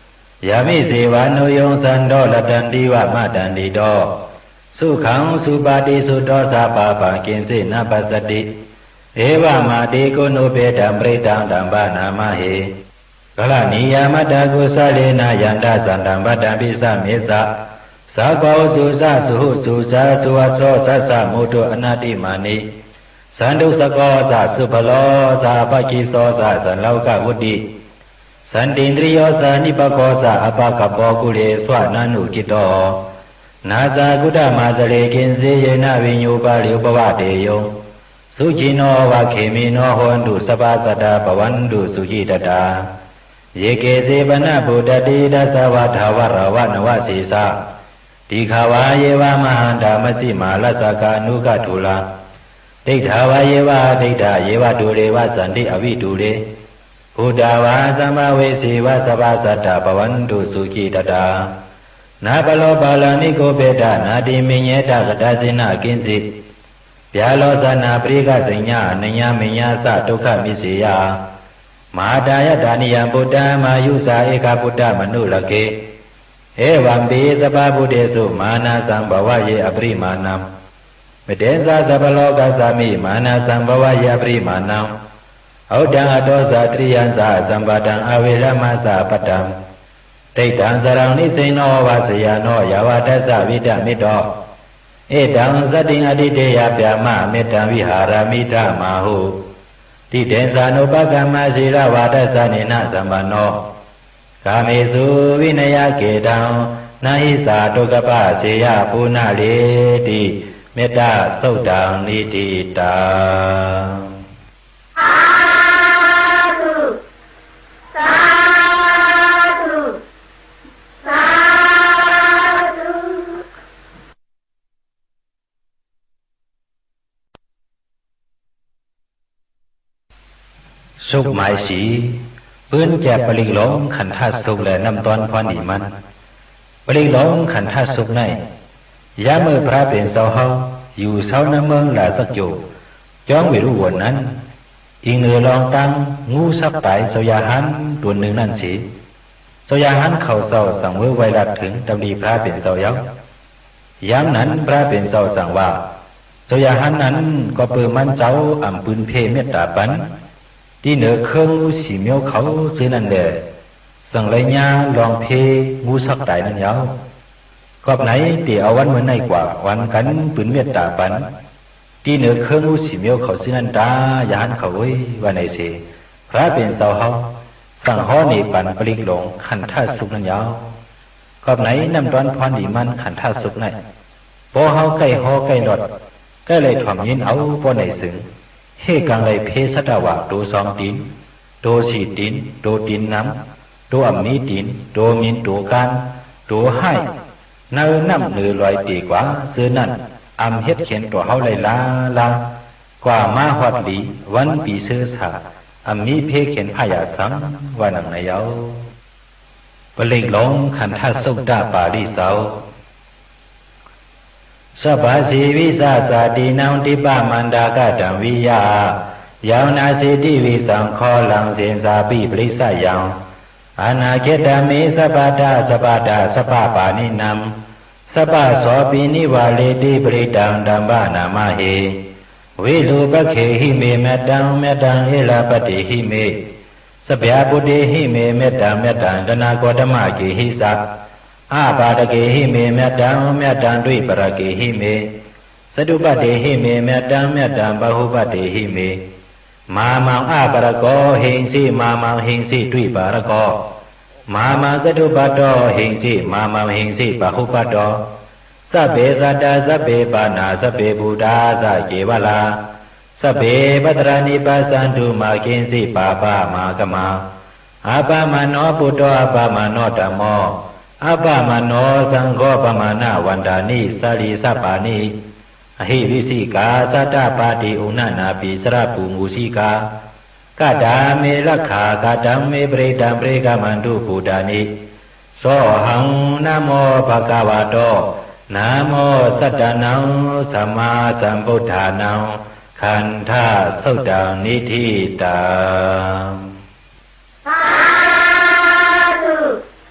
yānīceva no yoṃsanto rakkhantīva matandito, sukhaṃ supati sutto ca pāpaṃ kiñci na passati, evamādiguṇūpetaṃ parittaṃ taṃ bhaṇāma he. Karaṇīyamatthakusalena yantaṃ santaṃ padaṃ pisamissa, sakkā ujū ca suhujū ca suvaco cassa mudu anatimānī, santussako ca subharo ca appakicco ca sallahukavutti, santindriyo ca nipako ca appagabbho kulesvananugiddho, na ca khuddaṃ ācare kiñci yena viññū pari uppavadeyyuṃ. Sukhino vā khemino hontu sabbā sattā bhavantu sukhitattā. Ye keci pana bhūtatthi tasā vā thāvarā vā anavasesā, dīghā vā ye vā mahantā majjhimā rassakā aṇukathūlā, diṭṭhā vā ye vā adiṭṭhā ye vā dūre vasanti avidūre, bhūtā vā sambhavesī vā sabbā sattā bhavantu sukhitattā. Na paro paraṃ nikubbetha nātimaññetha katthaci na kiñci, byārosanā parikkhāsaññā anāññamaññassa dukkhamiccheyya. Mahātāyataniyaṃ buddhaṃ mahāyusā ekaputtamanurakkhe, evampi sabbabhūtesu mānasaṃ bhāvaye aparimāṇaṃ. Metteyya sabbalokasmiṃ mānasaṃ bhāvaye aparimāṇaṃ, uddhaṃ adho ca tiriyañca asambādhaṃ averaṃ asapattaṃ. Tiṭṭhaṃ ciraṃ nisinno vā sayāno yāva tassa vigatamiddho, etaṃ satiṃ adhiṭṭheyya brahmametaṃ vihāramidhamāhu. Diṭṭhañca anupagamma sīlavā dassanena sampanno, kāmesu vineyya gedhaṃ na hi jātu gabbhaseyya punaretīti. Mettā suttaṃ niṭṭhitaṃ. Sādhu, sādhu, sādhu. สุขหมายสี่ ปืนแกบปริกหลงขันธาตุสุขและน้ำต้อนพรดีมัน ปริกหลงขันธาตุสุขใน ยามเมื่อพระผู้เป็นเจ้าเฮาอยู่เซาณเมืองราชคฤห์ แคว้นเวฬุวันนั้น อิงเหนือรองตังงูสักต๋ายเจ้ายาฮันตัวหนึ่งนั้นเสีย เจ้ายาฮันเขาเจ้าสั่งเว้าไวรัสถึงดำริพระผู้เป็นเจ้าเย้า ยามนั้นพระผู้เป็นเจ้าสั่งว่า เจ้ายาฮันนั้นก็เปื้อมันเจ้าอ่ำปืนเพ่เมตตาปัน ตี้เหนือเคิ้งงูสี่เมี้ยวเขาเจ้านั้นแล สั่งไล่ย่าลองเพ่งูสักต๋ายนั้นเย้า กอบไหนเต๋เอาวันเมื่อในกว่าอ่อนกั๋นปืนเมตตาปัน ตี้เหนือเคิ้งงูสี่เมี้ยวเขาเจ้านั้นต๋ายาฮันเขาเอ๋ย ว่าไหนเส พระผู้เป็นเจ้าเฮาสั่งฮ้อเหน่ปันปริกหลงขันธาตุสุขนั้นเย้า กอบไหนน้ำต้อนพรดีมันขันธาตุสุขใน ป้อเฮาใก้ฮ้อใก้หลอด ใก้ไล่ถ่อมยินเอาป้อไหนเสิง เฮกังไล่เพ่สัตวะ โตสองตี๋น โตสี่ตี๋น โตตี๋นหนำ โตอ่ำมีตี๋น โตหมิ่น โตก๊าน โตฮ้าย ในน้ำเหนือลอยเต๋กว่าเจ้านั้น อ่ำเฮ็ดเข็ญต่อเฮาไล่ลาลา กว่ามาฮอดดีวันปีเสิรษะ อะมีเพเข็ญพยาสัง ว่าหนังในเยา ปริกหลงขันธสุตตะปาริเสา Sabbā jīvissa jātīnaṃ dibbamantagataṃ viyā, yaṃ nāseti visaṃ ghoraṃ sesāpiparissāyaṃ, anāgatame sabbadā sabbadā sabbapāṇinaṃ, sabbasopi nivāreti parittaṃ taṃ bhaṇāma he. Virūpakkhehi me mettaṃ, mettaṃ erāpathehi me, sabyāputtehi me mettaṃ, mettaṃ kaṇhakoṭṭhamakkehi ca, apādakehi me mettaṃ, mettaṃ dvipādakkehi me, sathupāddehi me mettaṃ, mettaṃ bahupāddehi me. Mā maṃ apādako hiṃsi, mā maṃ hiṃsi dvipādako, mā maṃ sathupāddo hiṃsi, mā maṃ hiṃsi bahupāddo. Sabbe sattā sabbe pāṇā sabbe bhūtā ca kevalā, sabbe bhadrāni passantu, mā kiñci pāpamāgamā. Appamāṇo buddho, appamāṇo dhammo, appamāṇo saṅgho, pamāṇavantāni sārīsapāni, ahi vicchikā satapadī uṇṇānābhī sarabū mūsikā. Katā me rakkhā, katā me parittaṃ, parikkhamantu bhūtāni. Sohaṃ namo bhagavato, namo sattannaṃ sammāsambuddhānaṃ, khandhasuttaṃ niṭṭhitaṃ. Sādhu, sādhu, sādhu. သုတ် မၢႆႁႃႈ ပိုၼ်းၸပ်းပရိတ်ႈလူင် မေႃးလသုတ်လႄႈ ၼမ်ႉတွၼ်းၽွၼ်းလီမၼ်း။ ပရိတ်ႈလူင် မေႃးလသုတ်ၼႆႉ ယၢမ်းမိူဝ်ႈၼင်ႇၼၼ် ၼႂ်းမိူင်းပႃႇရႃႇၼသီႇၼၼ်ႉ ပဵၼ်ပၢၼ်ၶုၼ်ပျႃႇမတၢတ်ႈ ဢုပ်ႉပိူင်ႇၽွင်းငမ်း ဝႃႈၼႆယဝ်ႉ။ မိူဝ်ႈယၢမ်းၼင်ႇၼၼ်ၼၼ်ႉ ၼေႃႇလွင်းၽြႃးႁဝ်းၼႆႉ လႆႈပဵၼ်ၼႂ်းၸိူဝ်ႉၶိူဝ်းၼူၵ်ႉယုင်းသေ ယူႇသဝ်းတီႈၼႂ်းထိူၼ်ႇႁိမဝၼ်ႇတႃႇ လွႆၼမ်ႉၼၢႆးၵုမ်ႇ တီႈဢၼ်ၵႆယၢၼ်ၵူၼ်းၼၼ်ႉ ဝႃႈၼႆယဝ်ႉ။ ၼေႃႇလွင်းၽြႃးႁဝ်း ၶုၼ်ၼူၵ်ႉယုင်းၼႆႉ ယၢမ်းမိူဝ်ႈတေဢွၵ်ႇႁႃၵိၼ် ၽွင်းၵၢင်ၼႂ်ၼၼ်ႉ လွတ်ႈၵႃႇထႃႇဝႃႈ ဢုတေတယံ သက္ၶုမႃႇ ဢေၵရႃႇၸႃ တေၵႂႃႇ ၵႃႇထႃႇပုၵ်ႈၼၼ်ႉသေယဝ်ႉ ၸင်ႇဢွၵ်ႇႁႃၵိၼ်ယဝ်ႉ။ ဢွၵ်ႇလႄႇႁႃၵိၼ် ဢိမ်ႇတွင်ႉဢိမ်ႇသႆႈလီငၢမ်း ထိုင်ယၢမ်းႁူဝ်ၶမ်ႈ ၽွင်းတေၶိုၼ်းၶဝ်ႈႁႃတီႈယူႇတီႈၼွၼ်းၼၼ်ႉ ဢလွင်းၶုၼ်ၼူၵ်ႉယုင်းႁဝ်း သမ်ႉၶိုၼ်းလွတ်ႈၵႃႇထႃႇဝႃႈ ဢပေတယံ သက္ၶုမႃႇ ဢေၵရႃႇၸႃ တေၵႂႃႇ ၵႃႇထႃႇပရိတ်ႈၼၼ်ႉသေယဝ်ႉ ၸင်ႇၶိုၼ်းပွၵ်ႈမႃးႁႃတီႈယူႇတီႈၼွၼ်း ႁဵတ်းၼႆၵူႈဝၼ်း ၵူႈဝၼ်းၼႆယဝ်ႉ။ ၵွပ်ႈပိူဝ်ႈၼေႃႇလွင်းၽြႃး ၶုၼ်ၼူၵ်ႉယုင်းႁဝ်း လွတ်ႈႁေႃးၵႃႇထႃႇၼင်ႇၼႆလႄႈ ၶုၼ်မိူင်းပႃႇရႃႇၼသီႇၶဝ် ၵူႈသိုပ်ႇၵူႈပၢၼ် ၵျၢမ်ႇၺွပ်းတီႉၵၢင်ဢဝ်ၼူၵ်ႉယုင်းၼႆႉ ၶၢဝ်းတၢင်းပီပွင်းမၼ်း ၸဵတ်းပၢၵ်ႇပီၼၼ်ႉ ၶတ်းၸႂ်ၵျၢမ်ႇတီႉၺွပ်းဢဝ်တၢၼ်ႇႁိုဝ်သေတႃႉၵေႃႈ တိုၼ်းဢမ်ႇတီႉၺွပ်းလႆႈ ဝႃႈၼႆယဝ်ႉ။ ၵမ်းလိုၼ်းမႃး လႃႈထိူၼ်ႇ မူးသိူဝ်း ၸင်ႇဢဝ်ၼူၵ်ႉယုင်းမႄႈၼၼ်ႉ မႃးၵၢင်ဢဝ်လႄႈ ၼေႃႇလွင်းၶုၼ်ၼူၵ်ႉယုင်းႁဝ်းၵေႃႈ ပေႃးလႆႈငိၼ်းသဵင်ႁွင်ႉၼူၵ်ႉယုင်းမႄႈၼၼ်ႉၼႆ ပဵၼ်ဢၼ်ၸပ်းၸႂ်ၼႃႇသေ လိုမ်းလွတ်ႈၵႃႇထႃႇၸဝ်ႈပႅတ်ႈလႄႈ ဝၼ်းၼၼ်ႉ ၸင်ႇလႆႈၵႂႃႇၽႃႇၶမ်ၶိုမ်း ဢၼ်လႃႈထိူၼ်ႇမူးသိူဝ်းၵၢင်ဝႆႉၼၼ်ႉသေ လႆႈၶၢမ်ႇမူးသိူဝ်း တီႉၺွပ်းၵႂႃႇၼၼ်ႉယဝ်ႉ။ ၵွပ်ႈၼႆလႄႈ ၼမ်ႉတွၼ်းၽွၼ်းလီမၼ်း မေႃးလသုတ်ႈၼႆႉ ပေႃးႁဝ်းၵႆႉႁေႃး ၵႆႉလွတ်ႈ ၵႆႉလႆႈထွမ်ႇငိၼ်းဢဝ် ပေႃးၼႆၸိုင် ႁဝ်းၶႂ်ႈၵႂႃႇ ၶႂ်ႈပႆတၢင်းလႂ်ၵေႃႈ ပိူၼ်ႈဢမ်ႇႁၢမ်ႈၵၢပ်ႈတၢင်းၵႂႃႇႁဝ်းလႆႈလႃးလႃး ဢမ်ႇသၢင်ႇထုၵ်ႇသေလႄႈ သမ်ႉဝႃႈလႆႈၺႃး ပိူၼ်ႈတီႉၺွပ်းမတ်ႉသႂ်ႇၶွၵ်ႈသႂ်ႇထၢင်ႇဝႆႉၼႆၵေႃႈ ပေႃးႁဝ်းလွတ်ႈႁေႃးတိၵ်းတိၵ်း ပေႃးၼႆၸိုင် ႁူႉတေၸဵဝ်းဢွၵ်ႇပူၼ်ႉ မူၼ်ႉလွတ်ႈတၢင်းၶၢၼ်ၸႂ်ၼၼ်ႉ ဢေႇၵႃႇၼမ်ႇႁင် ဝႃႈၼင်ႇၼႆယဝ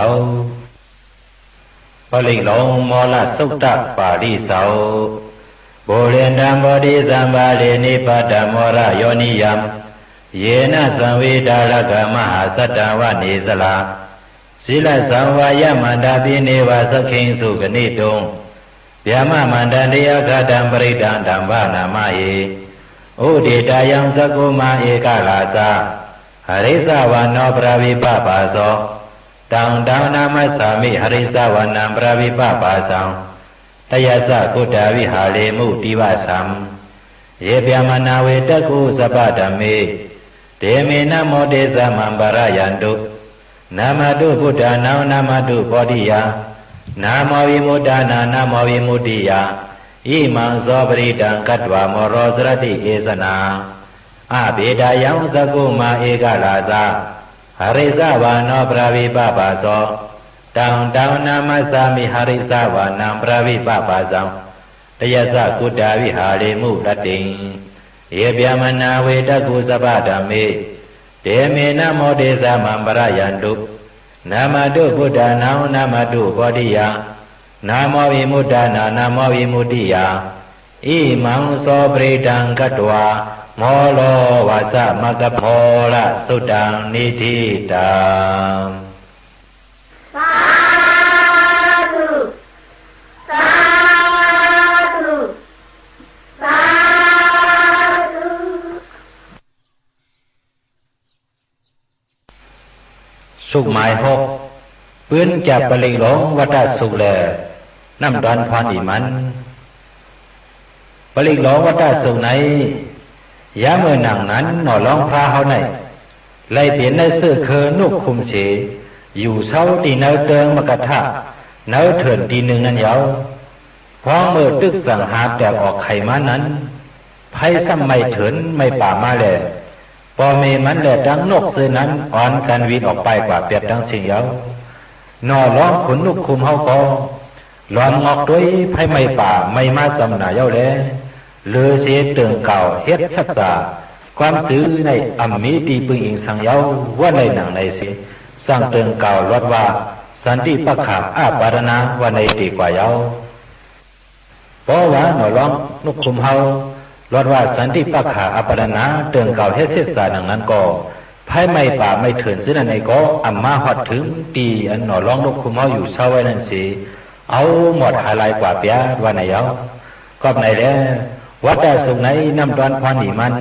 ်ႉ။ ပရိတ်ႈလူင် မေႃးလသုတ်ႈတပႃႇလိသေ ပုရေႇတမ်ႇ ပေႃးထိသမ်ႇ ပႃႇလေႇ ၼိပ္ပတမေႃးထယေႃးနိယမ် ယေႇၼ သံဝိတႃႇ ရၵ်ႉၶႃႇ မႁႃႇသတ်ႉတဝၼေႇသရႃႇ သီလသံဝါယမတၢ် ပိၼေႇဝ သၶိင်ႇ သုၶၼိတုင်ႇ ဗျႃႇမမၼ်တၼ်ႇတိ ဢၵတံ ပရိတ်ႉတံ တံ ဘၼႃႇမႃႇယေ။ ဢုတေတယံ သၵ်ႉၶုမႃႇ ဢေၵရႃႇၸ ႁရိသဝၼ်ၼေႃး ပရဝိပပႃႇသေႃး။ တင် တင် ၼမသ်ႉသႃႇမိ ႁရိသဝၼ်ၼံ ပရဝိပပႃႇသံ။ တယသ်ႉသ ၵုတ်ႉတႃႇဝိႁႃရေမု တိဝႃႇသံ။ ယေ ဗျႃႇမၼႃႇ ဝေႇတၵ်ႉၶူ သပ်ႉပတမေ တေ မေ ၼမေႃး တေႇသ မံ ပႃႇရယၼ်ႇတု။ နမတု ပုတ်ႉထႃႇၼံ နမတု ပေႃးထိယႃႇ နမေႃး ဝိမုတ်ႉတႃႇၼံ နမေႃး ဝိမုတ်ႉတိယႃႇ။ ဢိမံ သေႃး ပရိတ်ႉတံ ၵတွႃႇ မေႃးရေႃး ၸရတိ ၵေႇသၼႃႇ။ Apetayaṃ cakkhumā ekarājā, harissavāno paṭhavippabhāso. Taṃ taṃ namassāmi harissavānaṃ paṭhavippabhāsaṃ, tayajja guttā viharemu rattiṃ. Ye brāhmaṇā vedagu sabbadhamme, te me namo te saṃ maṃ pālayantu. Namatthu buddhānaṃ namatthu bodhiyā, namo vimuttānaṃ namo vimuttiyā. Imaṃ so parittaṃ katvā moro vāsamakappā, morasuttaṃ niṭṭhitaṃ. Sādhu, sādhu, sādhu. สุขหมายหก ปื๊นจับปริกหลงวัฏสุขแล น้ำดอนพรอีมัน ปริกหลงวัฏสุขใน ยามเมื่อหนังนั้นหน่อร้องพระเฮาใน ไล่เปลี่ยนในซื่อคือนุกคุมเส อยู่เช้าตีเนินเติงมกทะ เนินเถื่อนตีหนึ่งนั้นเยา พ้องเมื่อตึกสังหารแตกออกไขมานั้น ไพร่ซ้ำไม่เถินไม่ป่ามาแล ปอเมมันแลดังนกซื่อนั้น อ่อนกันวินออกไปกว่าเปียบดังสิ่งเยา หน่อร้องขุนนุกคุมเฮาก็ หลอมงอกด้วยไพร่ไม่ป่าไม่มาสำหนาเยาแล หรือเสเติ่งกล่าวเฮ็ดสัจจะ ความจื้อในอ่ำมีตีปึงอิงสังเยา ว่าในหนังในเส สั่งเติ่งกล่าวลดว่า สันติปักขะอาปาทนา ว่าในตีกว่าเยา เพราะว่าหน่อร้องนุกคุมเฮา ลดว่าสันติปักขะอาปาทนา เติ่งกล่าวเฮ็ดเสสาหนังนั้นก็ ไพร่ไม่ป่าไม่เถินซื่อนั้นในก็ อ่ำมาฮอดถึงตีอันหน่อร้องนุกคุมเฮาอยู่เช้าไว้นั้นเส เอาหมดหาลายกว่าเปียดว่าในเยา กอบในแล วัฏสุขในน้ำดอนพรอีมัน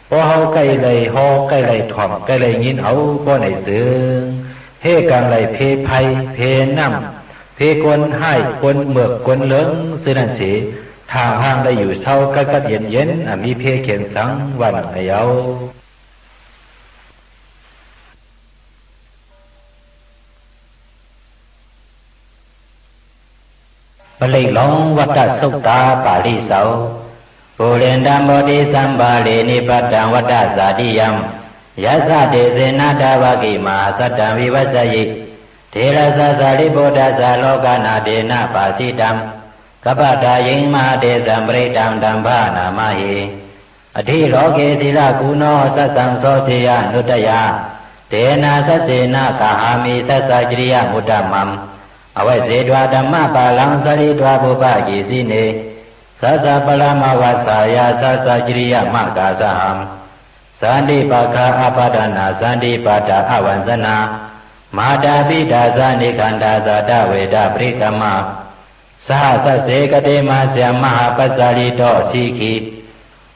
เพราะเฮาใกล้ไล่ฮอใกล้ไล่ถ่อมใกล้ไล่ยินเอา เพราะในเสิง เฮกังไล่เพไพรเพน้ำ เพกวนไห้กวนเมือกกวนเหลิงซื่อนั้นเส ทางห้างได้อยู่เช้ากัดกัดเย็นเย็น อ่ะมีเพเข็นสังวันในเยา ပရိတ်ႈလွင်ႈဝတ်ႉတသုတ်ႈ တႃႇပႃႇလိၸဝ်ႈ။ Purimaṃ bodhisambhāre nibbantaṃ vata jātiyaṃ, yassa tejena tāvaki mahāsattaṃ vivassayī. Therassa sārīputtassa lokānathena bhāsitaṃ, kappataññiṃ mahātejaṃ parittāntaṃ paṇāma he. Atthi loke dhīra guṇo saccaṃ soceyyanuddayā, tena saccena gahāmi saccakiriyamanuttamaṃ. Āvajjetvā dhammapālaṃ sārīputto pāpāhi jine, saccaṃ paramavajjāya saccakiriyamakāsahaṃ. Santi pakkhā apattanā santi pādā avañcanā, mātā pitā ca nikkhantā jātaveda paṭikkama. Saha sacce kate majjhe mahāpajjalito sikhī,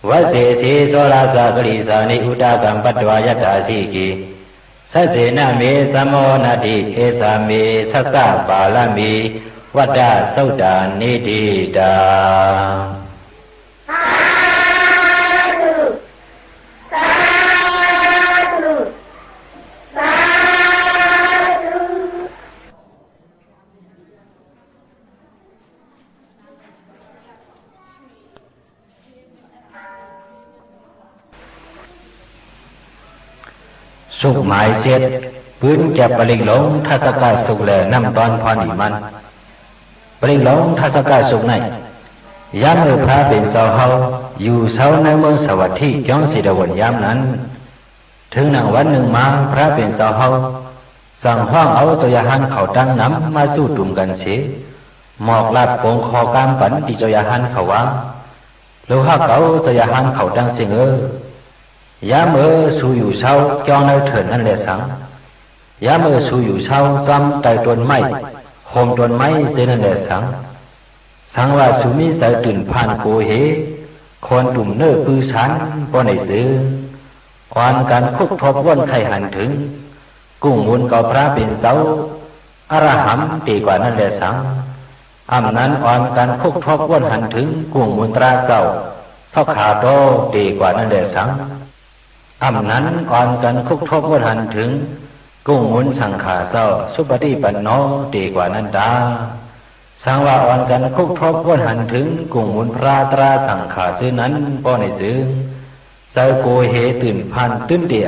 vajjesi soḷasa karīsāni udakaṃ patvā yathā sikhī. Saccena me samo natthi, esā me saccapāramī, vata suttā niṭṭhitā. Sādhu, sādhu, sādhu. သုတ်ႈမၢႆၸဵတ်း ပိုၼ်းၸပ်းပရိတ်ႈလူင် ထၸၵသုတ်ႈလႄႈ ၼမ်ႉတွၼ်းၽွၼ်းလီမၼ်း။ ပရိတ်ႈလူင် ထၸၵသုတ်ႈၼႆႉ ယၢမ်းမိူဝ်ႈၽြႃးပဵၼ်ၸဝ်ႈႁဝ်း ယူႇသဝ်းၼႂ်းမိူင်းသႃႇဝတ်ႉထိ ၵျွင်းၸေႇတဝုၼ်ႇယၢမ်းၼၼ်ႉ ထိုင်ၼင်ႇဝၼ်းၼိုင်ႈမႃး ၽြႃးပဵၼ်ၸဝ်ႈႁဝ်း ၸင်ႇႁွင်ႉဢဝ်ၸဝ်ႈရႁၢၼ်းၶဝ်တင်းၼမ် မႃးၸုတုမ်ၵၼ်သေ မွၵ်ႇလၢတ်ႈပူင်ၶေႃႈၵႂၢမ်းပၼ် တီႈၸဝ်ႈရႁၢၼ်းၶဝ်ဝႃႈ၊ လုၵ်ႈႁၵ်ႉၶဝ် ၸဝ်ႈရႁၢၼ်းၶဝ်တင်းသဵင်ႈဢိူဝ်ႈ၊ ယၢမ်းမိူဝ်ႈသူယူႇသဝ်း ၵျွင်းၼႂ်းထိူၼ်ႇၼၼ်ႉလႄႈသင်၊ ယၢမ်းမိူဝ်ႈသူယူႇသဝ်း ၸွမ်းတႂ်ႈတူၼ်ႈမႆႉ ႁူမ်ႈတူၼ်ႈမႆႉၸိူဝ်းၼၼ်ႉလႄႈသင်၊ သင်ဝႃႈသူမီးၸႂ်တိုၼ်ႇၽၢၼ်ႇၵူဝ်ႁေ ၶူၼ်တုမ်ႇၼိူဝ်ႉပိုဝ်းသၢၼ် ပေႃးၼႆၸိုင် ဢွၼ်ၵၼ်ၶုၵ်းထူပ်းဝူၼ်ႉၶႆႈႁၼ်ထိုင် ၵုင်ႇမုၼ်ၵဝ်ၽြႃးပဵၼ်ၸဝ်ႈ ဢရႁၼ်ႇ တေၵႂႃႇၼၼ်ႉလႄႈသင်၊ ဢမ်ႇၼၼ် ဢွၼ်ၵၼ်ၶုၵ်းထူပ်းဝူၼ်ႉႁၼ်ထိုင် ၵုင်ႇမုၼ်တြႃးၸဝ်ႈ သေႃးၶႃႇတေႃး တေၵႂႃႇၼၼ်ႉလႄႈသင်၊ ဢမ်ႇၼၼ် ဢွၼ်ၵၼ်ၶုၵ်းထူပ်းဝူၼ်ႉႁၼ်ထိုင် ၵုင်ႇမုၼ်သင်ႇၶႃႇၸဝ်ႈ သုပတိပၼ်ႇၼေႃး တေၵႂႃႇၼၼ်ႉတႃႉ။ သင်ဝႃႈ ဢွၼ်ၵၼ်ၶုၵ်းထူပ်းဝူၼ်ႉႁၼ်ထိုင် ၵုင်ႇမုၼ်ၽြႃးတြႃးသင်ႇၶႃႇၸိူဝ်းၼၼ်ႉ ပေႃးၼႆၸိုင်၊ သ ၸႂ်ၵူဝ်ႁေ တိုၼ်ႇၽၢၼ်ႈ တိုၼ်းတေဢမ်ႇမီးယဝ်ႉ ဝႃႈၼႆယဝ်ႉ။ ၵွပ်ႈၼၼ်လႄႈ ၼမ်ႉတွၼ်းၽွၼ်းလီ ထၸၵသုၵ်ႈၼႆႉ ပေႃးႁဝ်းၵႆႉႁေႃး ၵႆႉလွတ်ႈ ၵႆႉလႆႈထွမ်ႇငိၼ်းဢဝ်ၸိုင် ႁႄႉၵင်ႈလႆႈ ၽေးၽုၼ်လၵ်ႉၵူၼ်းၸူၼ် ၸိူဝ်းၼၼ်ႉသေယဝ်ႉၵႃႈ ႁဝ်းပႃႇတႃႉ ပႆတၢင်းၶၢဝ်းယၢမ်းလႂ် ယူႇသဝ်းတီႈလႂ် ဢမ်ႇဝႃႈ ၸႂ်တိုၼ်ႇၽၢၼ်ႈၵူဝ်ႁေ တိုၼ်းတေဢမ်ႇမီး၊ တိုၼ်းတေမီးၸႂ်ႁတ်းႁၢၼ် ၵတ်းငၢၼ်ႇတႄႉတႄႉ ဝႃႈၼင်ႇၼႆယဝ်ႉ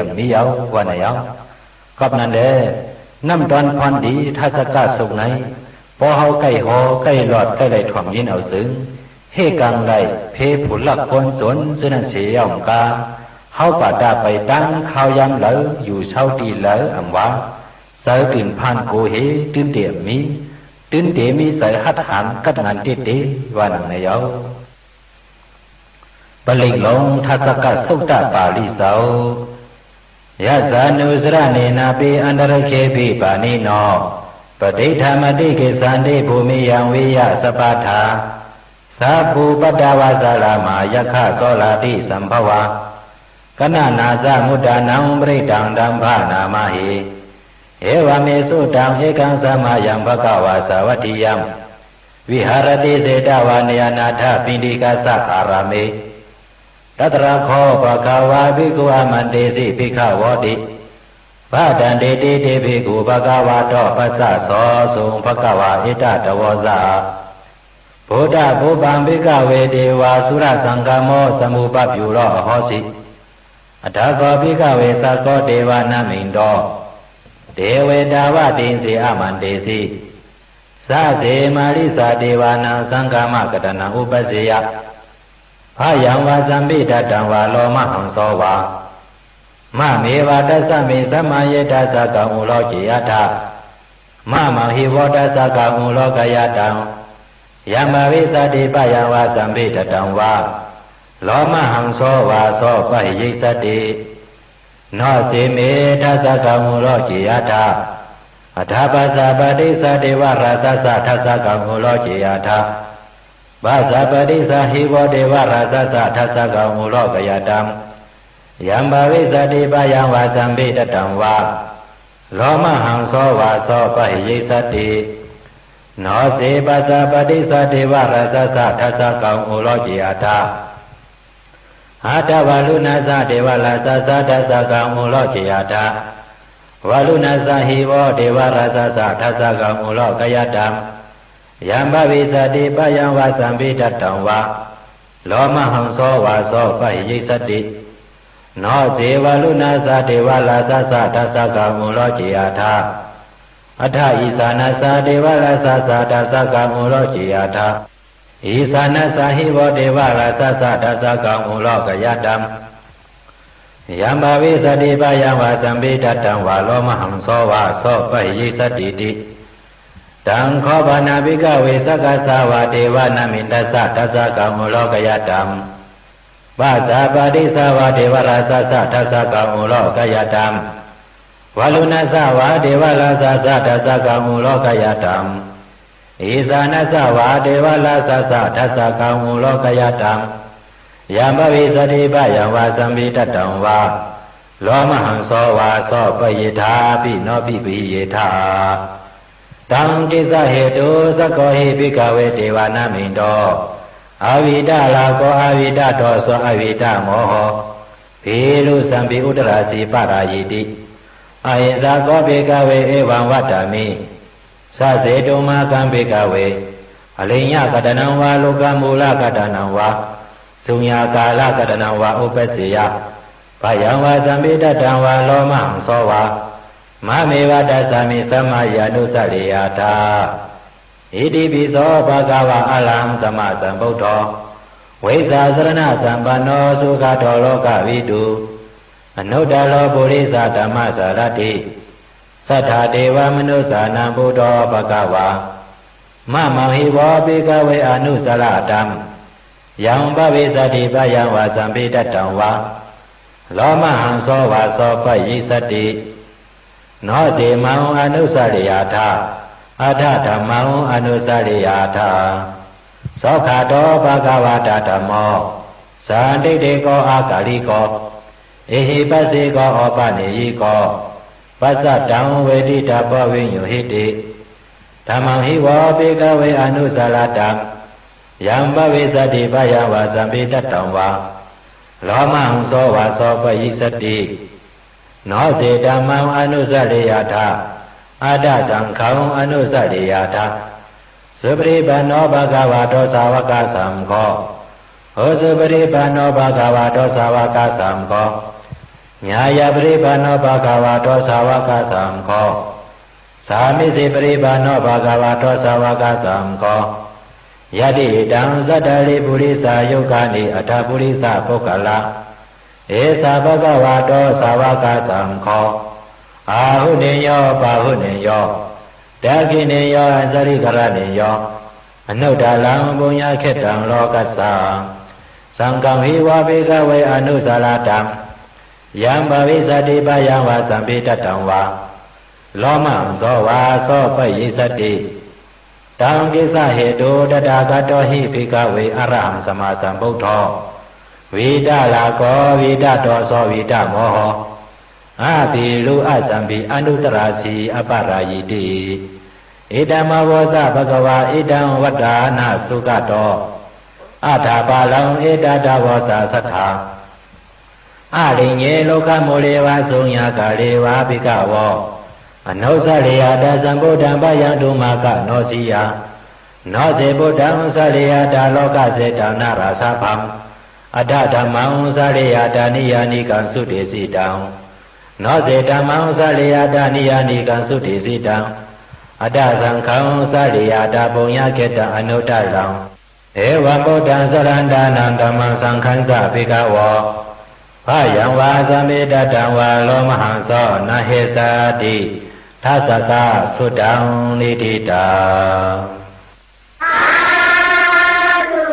။ ပရိၵ်ႈလူင် ထၸၵသုတ်တပႃႇလိၸဝ်ႈ။ Yassānussaraṇena pi antarikṣepi pāṇino, patiṭṭhānamātisikkhati bhūmiyaṃ vīyasapathā. Sabbupaddavā saramā yakkhā sorāpi sambhavā, kaṇhānañca mūlānaṃ parittaṃ taṃ bhaṇāma he. Evaṃ me sutaṃ. Ekaṃ samayaṃ bhagavā sāvatthiyaṃ viharati jetavane anāthapiṇḍikassa ārāme. Tatra kho bhagavā bhikkhū āmantesi bhikkhavoti. Bhadanteti te bhikkhū bhagavato paccassosuṃ. Bhagavā etadavoca: Bhūtapubbaṃ bhikkhave devasurasaṅgamo samūpabyūro ahosi. Atha kho bhikkhave sakko devanāminto devetāvatthisi āmantesi. Sacce mārica devānaṃ saṅghamakatānaṃ upajjhāyā bhayaṃ vā sambhītattaṃ vā lomahaṃso vā. Māmeva tasmiṃ samaye dassakaṃ uloke atha. Māmaṃ hi vo dassakaṃ ulokayātaṃ. Yaṃ bhavissati bhayaṃ vā sambhītattaṃ vā lomahaṃso vā so pahīyissati. No ce me dassakaṃ uloke atha. Atha passa paṭissa devarājassa dassakaṃ uloke atha. Passa paṭissa hi vo devarājassa dassakaṃ ulokayātaṃ. Yaṃ bhavissati bhayaṃ vā sambhītattaṃ vā lomahaṃso vā so pahīyissati. No ce passa paṭissa devarājassa dassakaṃ uloke atha. Atha varuṇassa devarājassa dassakaṃ uloke atha. Varuṇassa hi vo devarājassa dassakaṃ ulokayātaṃ. Yaṃ bhavissati bhayaṃ vā sambhītattaṃ vā lomahaṃso vā so pahīyissati. No ce varuṇassa devarājassa dassakaṃ uloke atha. Atha issānassa devarājassa dassakaṃ uloke atha. Issānassa hi vo devarājassa dassakaṃ ulokayātaṃ. Yaṃ bhavissati bhayaṃ vā sambhītattaṃ vā lomahaṃso vā so pahīyissatiti. Taṃ kho pana bhikkhave sakkassa vā devanāmintassa dassakaṃ ulokayātaṃ. Passa paṭissa vā devarājassa dassakaṃ ulokayātaṃ. Varuṇassa vā devarājassa dassakaṃ ulokayātaṃ. Issānassa vā devarājassa dassakaṃ ulokayātaṃ. Yaṃ bhavissati bhayaṃ vā sambhītattaṃ vā lomahaṃso vā so pahīyetthāpi no pahīyetha. Taṃ kiṃsahetu. Sakko hi bhikkhave devanāminto avītarāgo avītadosho avītamoho bhīrusampi uttarāsi parāyiti. Ahiṃsako bhikkhave evaṃ vadāmi: Saccetuṃ māgaṃ bhikkhave ariññakadanaṃ vā lokamūlakadanaṃ vā suññakālakadanaṃ vā upajjhāyā bhayaṃ vā sambhītattaṃ vā lomahaṃso vā māmeva dassāmi samaye anussareyyātha. Itipi so bhagavā arahaṃ sammāsambuddho vijjācaraṇasampanno sugato lokavidū anuttaro purisadammasārathi satthā devamanussānaṃ buddho bhagavā. Māmaṃ hi vo bhikkhave anussarattam yaṃ bhavissati bhayaṃ vā sambhītattaṃ vā lomahaṃso vā so pahīyissati. No ce maṃ anussareyyātha, atha dhammaṃ anussareyyātha. Svākkhāto bhagavatā dhammo sandiṭṭhiko akāliko ehipassiko opanayiko paccattaṃ veditabbo viññūhīti. Dhammaṃ hi vo bhikkhave anussarattam yaṃ bhavissati bhayaṃ vā sambhītattaṃ vā lomahaṃso vā so pahīyissati. No ce dhammaṃ anussareyyātha, atha saṅghaṃ anussareyyātha. Supaṭipanno bhagavato sāvakasaṅgho, Ujupaṭipanno bhagavato sāvakasaṅgho, ñāyapaṭipanno bhagavato sāvakasaṅgho, sāmīcipaṭipanno bhagavato sāvakasaṅgho, yadidaṃ cattāri purisayugāni aṭṭha purisapuggalā, esa bhagavato sāvakasaṅgho, āhuneyyo pāhuneyyo dakkhiṇeyyo añjalikaraṇīyo anuttaraṃ puññakkhettaṃ lokassāti. Saṅghaṃ hi vo bhikkhave anusarattaṃ yaṃ bhavissati bhayaṃ vā sambhataṃ vā lomahaṃso vā so paṭissaddhi. Taṃ kissa hetuṃ tathāgato hi bhikkhave arahaṃ sammāsambuddho vītarāgo vītadoso vītamoho abhirūḷhasabhi anuttarāsi aparājiti. Idamavoca bhagavā. Idaṃ vadana sugato athaparaṃ etadavoca satthā āraññe rukkhamūle vā suññakāre vā bhikkhavo anussareyyātha sambuddhaṃ bhayaṃ dummāgaṃ no siyā. No ce buddhaṃ sareyyātha lokasetaṃ narāsabhaṃ, atha dhammaṃ sareyyātha niyyānikaṃ sudesitaṃ. No ce dhammaṃ sareyyātha niyyānikaṃ sudesitaṃ, atha saṅghaṃ sareyyātha puññakkhettaṃ anuttaraṃ. Evaṃ buddhaṃ sarantānaṃ dhammaṃ saṅghañca bhikkhavo bhayaṃ vā sambhataṃ vā lomahaṃso na hessati. Tassa ka sutaṃ niṭṭhitaṃ. Sādhu,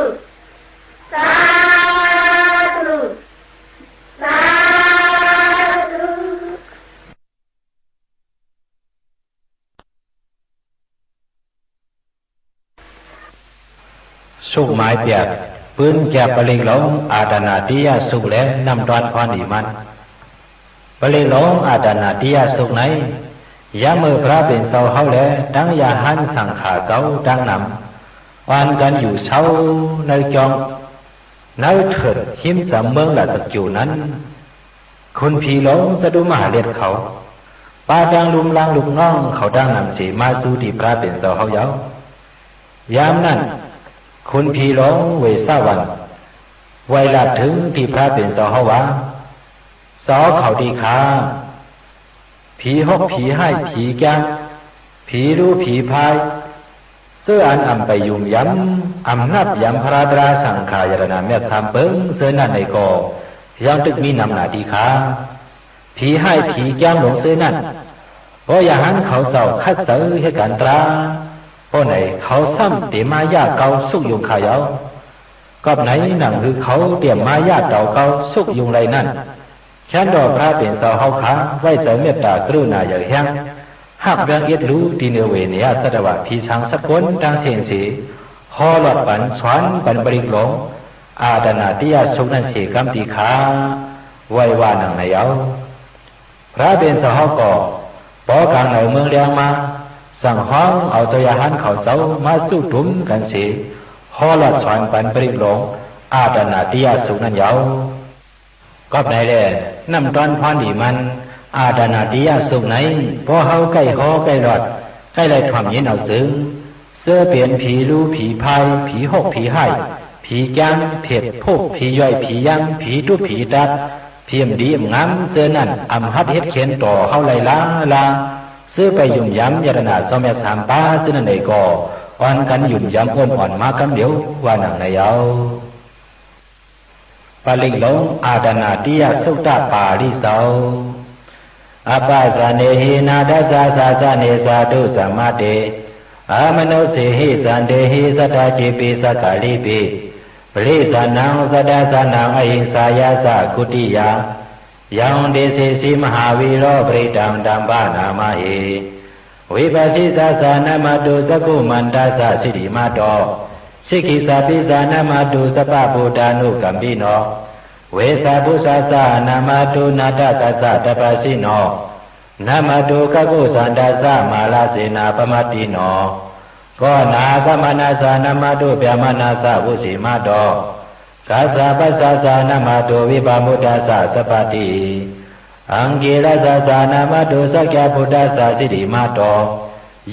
sādhu, sādhu. สุขหมายเปียก ปืนแก็บปริกหลง อาตานาติยสุข และน้ำต้อนพรดีมัน ပရိတ်ႈလူင် အာတၢ်ၼာတိယသုတ်ႈၼႆႉ ယၢမ်းမိူဝ်ႈ ၽြႃးပဵၼ်ၸဝ်ႈႁဝ်းလႄႈ တင်းရႁၢၼ်းသင်ႇၶႃႇၸဝ်ႈတင်းၼမ် ဢွၼ်ၵၼ်ယူႇသဝ်း ၼႂ်းၵျွင်း ၼႂ်းထိူၼ်ႇ ႁိမ်းၸမ်မိူင်းရႃႇၸၵျူဝ်ႇၼၼ်ႉ ၶုၼ်ၽီလူင် ၸတုမႁႃႇရၢတ်ႈၶဝ် ပႃးတင်းလုမ်းလၢင်းလုၵ်ႈၼွင်ႉၶဝ်တင်းၼမ်သေ မႃးၸူးတီႈၽြႃးပဵၼ်ၸဝ်ႈႁဝ်းယဝ်ႉ။ ယၢမ်းၼၼ်ႉ ၶုၼ်ၽီလူင် ဝေႇသဝၼ်ႇ ဝႆႈလၢတ်ႈထိုင်တီႈၽြႃးပဵၼ်ၸဝ်ႈႁဝ်းဝႃႈ ၸဝ်ႈၶဝ်တီႈၶႃႈ ၽီႁူၵ်ႉ ၽီႁၢႆႉ ၽီၵျၢမ်း ၽီလူး ၽီၽၢႆး ၸိူဝ်းဢၼ်ဢမ်ႇပႆႇယုမ်ႇယမ် ဢမ်ႇၼပ်ႉယမ် ၽြႃး တြႃး သင်ႇၶႃႇ ရတၼႃႇ မျၢတ်ႈသၢမ်ပိူင် ၸိူဝ်းၼၼ်ႉၼႆၵေႃႈ ယင်းတိုၵ်ႉမီးၼမ်ၼႃႇတီႈၶႃႈ။ ၽီႁၢႆႉ ၽီၵျၢမ်းလူင်ၸိူဝ်းၼၼ်ႉ ပေႃးရႁၢၼ်းၶဝ်ၸဝ်ႈ ၶတ်းၸႂ်ႁဵတ်းၵၢၼ်တြႃး ပေႃးၼႆ ၶဝ်သမ်ႉတေမႃးယႃႉၵဝ်းသုၵ်ႉယုင်ႈၶႃႈယဝ်ႉ။ ၵွပ်ႈၼႆ ၼင်ႇႁိုဝ်ၶဝ်တေဢမ်ႇမႃးယႃႉတဝ်းၵဝ်းသုၵ်ႉယုင်ႈလႆႈၼၼ်ႉ ၶႅၼ်းတေႃႈ ၽြႃးပဵၼ်ၸဝ်ႈႁဝ်းၶႃႈ ဝႆႉၸႂ်မဵတ်ႉတႃႇၵရုၼႃႇယႂ်ႇႁႅင်း ႁၵ်ႉပႅင်းဢဵတ်းလူ တီႈၼိူဝ်ဝေႇၼေႇယျသတ်ႉတဝႃႇ ၽီသၢင်သတ်းၵူၼ်းတင်းသဵင်ႈသေ ႁေႃးလွတ်ႈပၼ် သွၼ်ပၼ်ပရိတ်ႈလူင် ဢႃတၼႃႇတိယသုတ်ႈၼၼ်ႉသေၵမ်းတီႈၶႃႈ ဝႆႈဝႃႈၼင်ႇၼႆယဝ်ႉ။ ၽြႃးပဵၼ်ၸဝ်ႈႁဝ်းၵေႃႈ ပေႃးၵၢင်ၼႂ်မိူင်းလႅင်းမႃး သင်ႇႁွင်းဢဝ်ၸဝ်ႈရႁၢၼ်းၶဝ်ၸဝ်ႈ မႃးၸုတုမ်ၵၼ်သေ ႁေႃးလွတ်ႈသွၼ်ပၼ်ပရိတ်ႈလူင် ဢႃတၼႃႇတိယသုတ်ႈၼၼ်ႉယဝ်ႉ။ ၵွပ်ႈၼႆလႄႈ ၼမ်ႉတွၼ်းၽွၼ်းလီမၼ်း ဢႃတၼႃႇတိယသုတ်ႈၼႆႉ ပေႃးႁဝ်းၵႆႉႁေႃးၵႆႉလွတ်ႈ ၵႆႉလႆႈထွမ်ႇငိၼ်းဢဝ်ၸိုင် ၸိူဝ်းပဵၼ်ၽီလူး ၽီၽၢႆး ၽီႁူၵ်ႉ ၽီႁၢႆႉ ၽီၵျၢမ်း ၽဵတ်ႇ ၽုၵ်ႉ ၽီယွႆႈ ၽီယၢင်း ၽီတုပ်ႉ ၽီတတ်း ၽီဢမ်ႇလီဢမ်ႇငၢမ်း ၸိူဝ်းၼၼ်ႉ ဢမ်ႇႁတ်းႁဵတ်းၶဵၼ်တေႃႇႁဝ်းလႆႈလႃးလႃး။ ၸိူဝ်းပႆႇယုမ်ႇယမ် ရတၼႃႇၸဝ်ႈမျၢတ်ႈသၢမ်ပႃး ၸိူဝ်းၼၼ်ႉၼႆၵေႃႈ ဢွၼ်ၵၼ်ယုမ်ႇယမ်ဢူၼ်ႈဢွၼ်ႇမႃးၵမ်းလဵဝ် ဝႃႈၼင်ႇၼႆယဝ်ႉ။ ပရိတ်ႈလူင် ဢႃတၼႃႇတိယသုတ်ႈတႃႉ ပႃႇလိၸဝ်ႈ။ Appasannehi nātha sāsane sādhu samate, amanussehi santehi sadā kepi sakkārepi, parissannaṃ sadā sanaṃ ahiṃsāya saṅghuttiyā, yaṃ desesi mahāvīro parittaṃ taṃ paṇāmahe. Vipassissa ca namatthu, cakkhumantassa sirīmato, sikhissapi ca namatthu, sabbabuddhānukampino, vessabhussa ca namatthu, ñātakassa tapassino, namatthu kakkusandhassa, mārasenappamaddino, konāgamanassa namatthu, brāhmaṇassa vusīmato, kassapassa ca namatthu, vippamuttassa sabbadhi, aṅgīrasassa namatthu, sakyaputtassa sirīmato,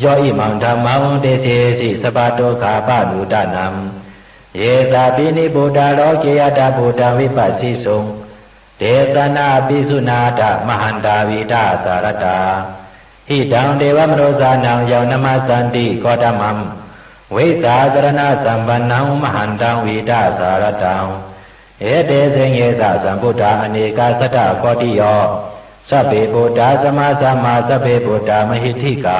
yo imaṃ dhammaṃ desesi, sabbadukkhāpanūdanaṃ, Ye sāpi nibbuto loke athābhūtaṃ vipassisuṃ, te janā apisuṇā atha mahantā vītasāradā. Hitaṃ devamanussānaṃ yaṃ namassanti Gotamaṃ, vijjācaraṇasampannaṃ mahantaṃ vītasāradaṃ. Etesmiṃ esa sambuddhā anekasatakoṭiyo, sabbe buddhā sammāsambhuvā, sabbe buddhā mahiddhikā,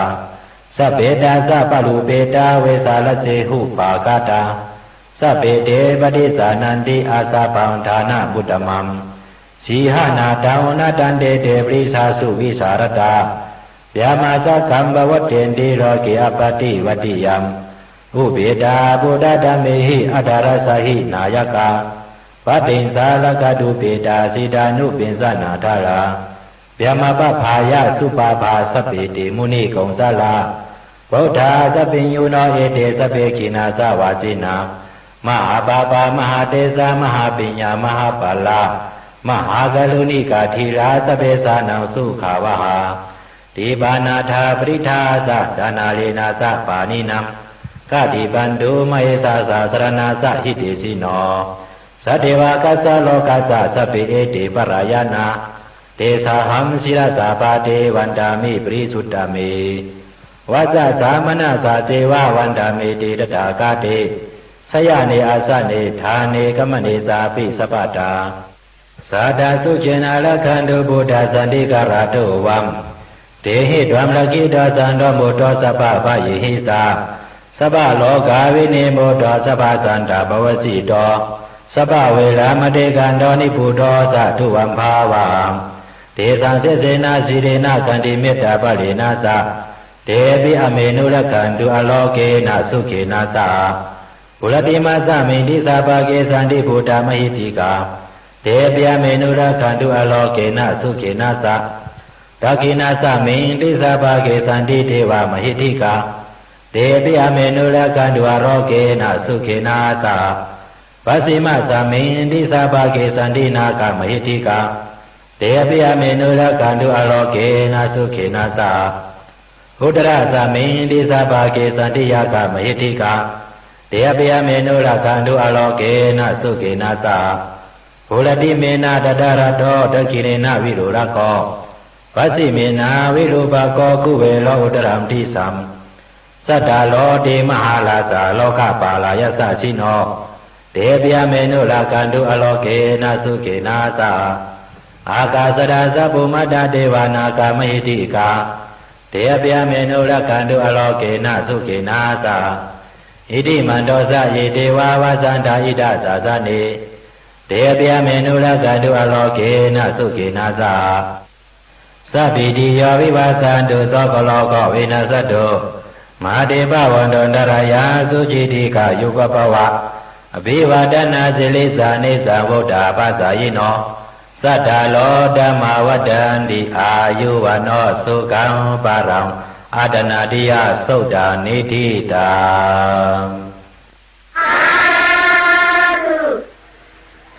sabbe dasapālupetā vesālase upāgatā, sabbe te paṭisajjhanti asambhavam dānamuttamaṃ. Sīhānaṃ taṃ natthante te parisāsu vīsāradā, byammācakaṃ pavattenti loke appaṭivattiyaṃ. Upekkhiṭā buddhadhammehi atthaladdhā hi nāyakā, pattiṃsā rakkhatū petāsi tānubbesaṇādhārā. Brahmapābhāya supābhā sabbe te munikoṇḍaññā, buddhā sabbe ñūno ete sabbe khīṇā savāsinā. Mahāpāpā mahātejā mahāpuññā mahāphala, mahākāruṇikā dhīrā sabbe jānaṃ sukhāvahā. Tiṇṇannā parittā ca dānā dena ca pāṇinaṃ, khattimantu mahesā ca saraṇassa hitesino. Sadevakassa lokassa sabbe ete parāyanā, tesahaṃ sirasā pāde vandāmi parisuddhā me. Vacasā manasā ceva vandāmete tathāgate, sayane āsane ṭhāne gamane cāpi sabbadā. Sadā sukhena rakkhantu buddhā santikarā tuvaṃ, dehitvā rakkhito santo buddho sabbabhayena ca, sabbarogā vinimutto sabbasantāpavajjito, sabbaveramatikkanto nibbuto ca tuvaṃ bhava. Tesaṃ sesena sīlena khantimettābalena ca, tepi āmenu rakkhantu ālokena sukhena saha. Puratthimāsmiṃ disābhāge santi buddhā mahiddhikā, tepi āmenu rakkhantu ālokena sukhena saha. Dakkhiṇāsmiṃ disābhāge santi devā mahiddhikā, tepi āmenu rakkhantu ālokena sukhena saha. Pacchimāsmiṃ disābhāge santi nāgā mahiddhikā, tepi āmenu rakkhantu ālokena sukhena saha. Uttarāsmiṃ disābhāge santi yakkhā mahiddhikā, tepi āmenu rakkhantu ālokena sukhena saha. Puratthimena dhataraṭṭho, dakkhiṇena virūḷhako, pacchimena virūpakkho, kuvero uttaraṃ disaṃ. Cattāro te mahārājā lokapālā yasassino, tepi āmenu rakkhantu ālokena sukhena saha. Ākāsaṭṭhā ca bhummaṭṭhā devā nāgā mahiddhikā, tepi āmenu rakkhantu ālokena sukhena saha. Iddhimanto ca ye devā āvassantā itiha sāsane, tepi āmenu rakkhantu ālokena sukhena saha. Sabbītiyo vivajjantu sabbarogo vinassatu, mā te bhavatvantarāyo sukhī dīghāyuko bhava. Abhivādanasīlissa niccaṃ vuḍḍhāpacāyino, cattāro dhammā vaḍḍhanti āyu vaṇṇo sukhaṃ balaṃ. Āṭānāṭiyasuttā niṭṭhitaṃ. Sādhu,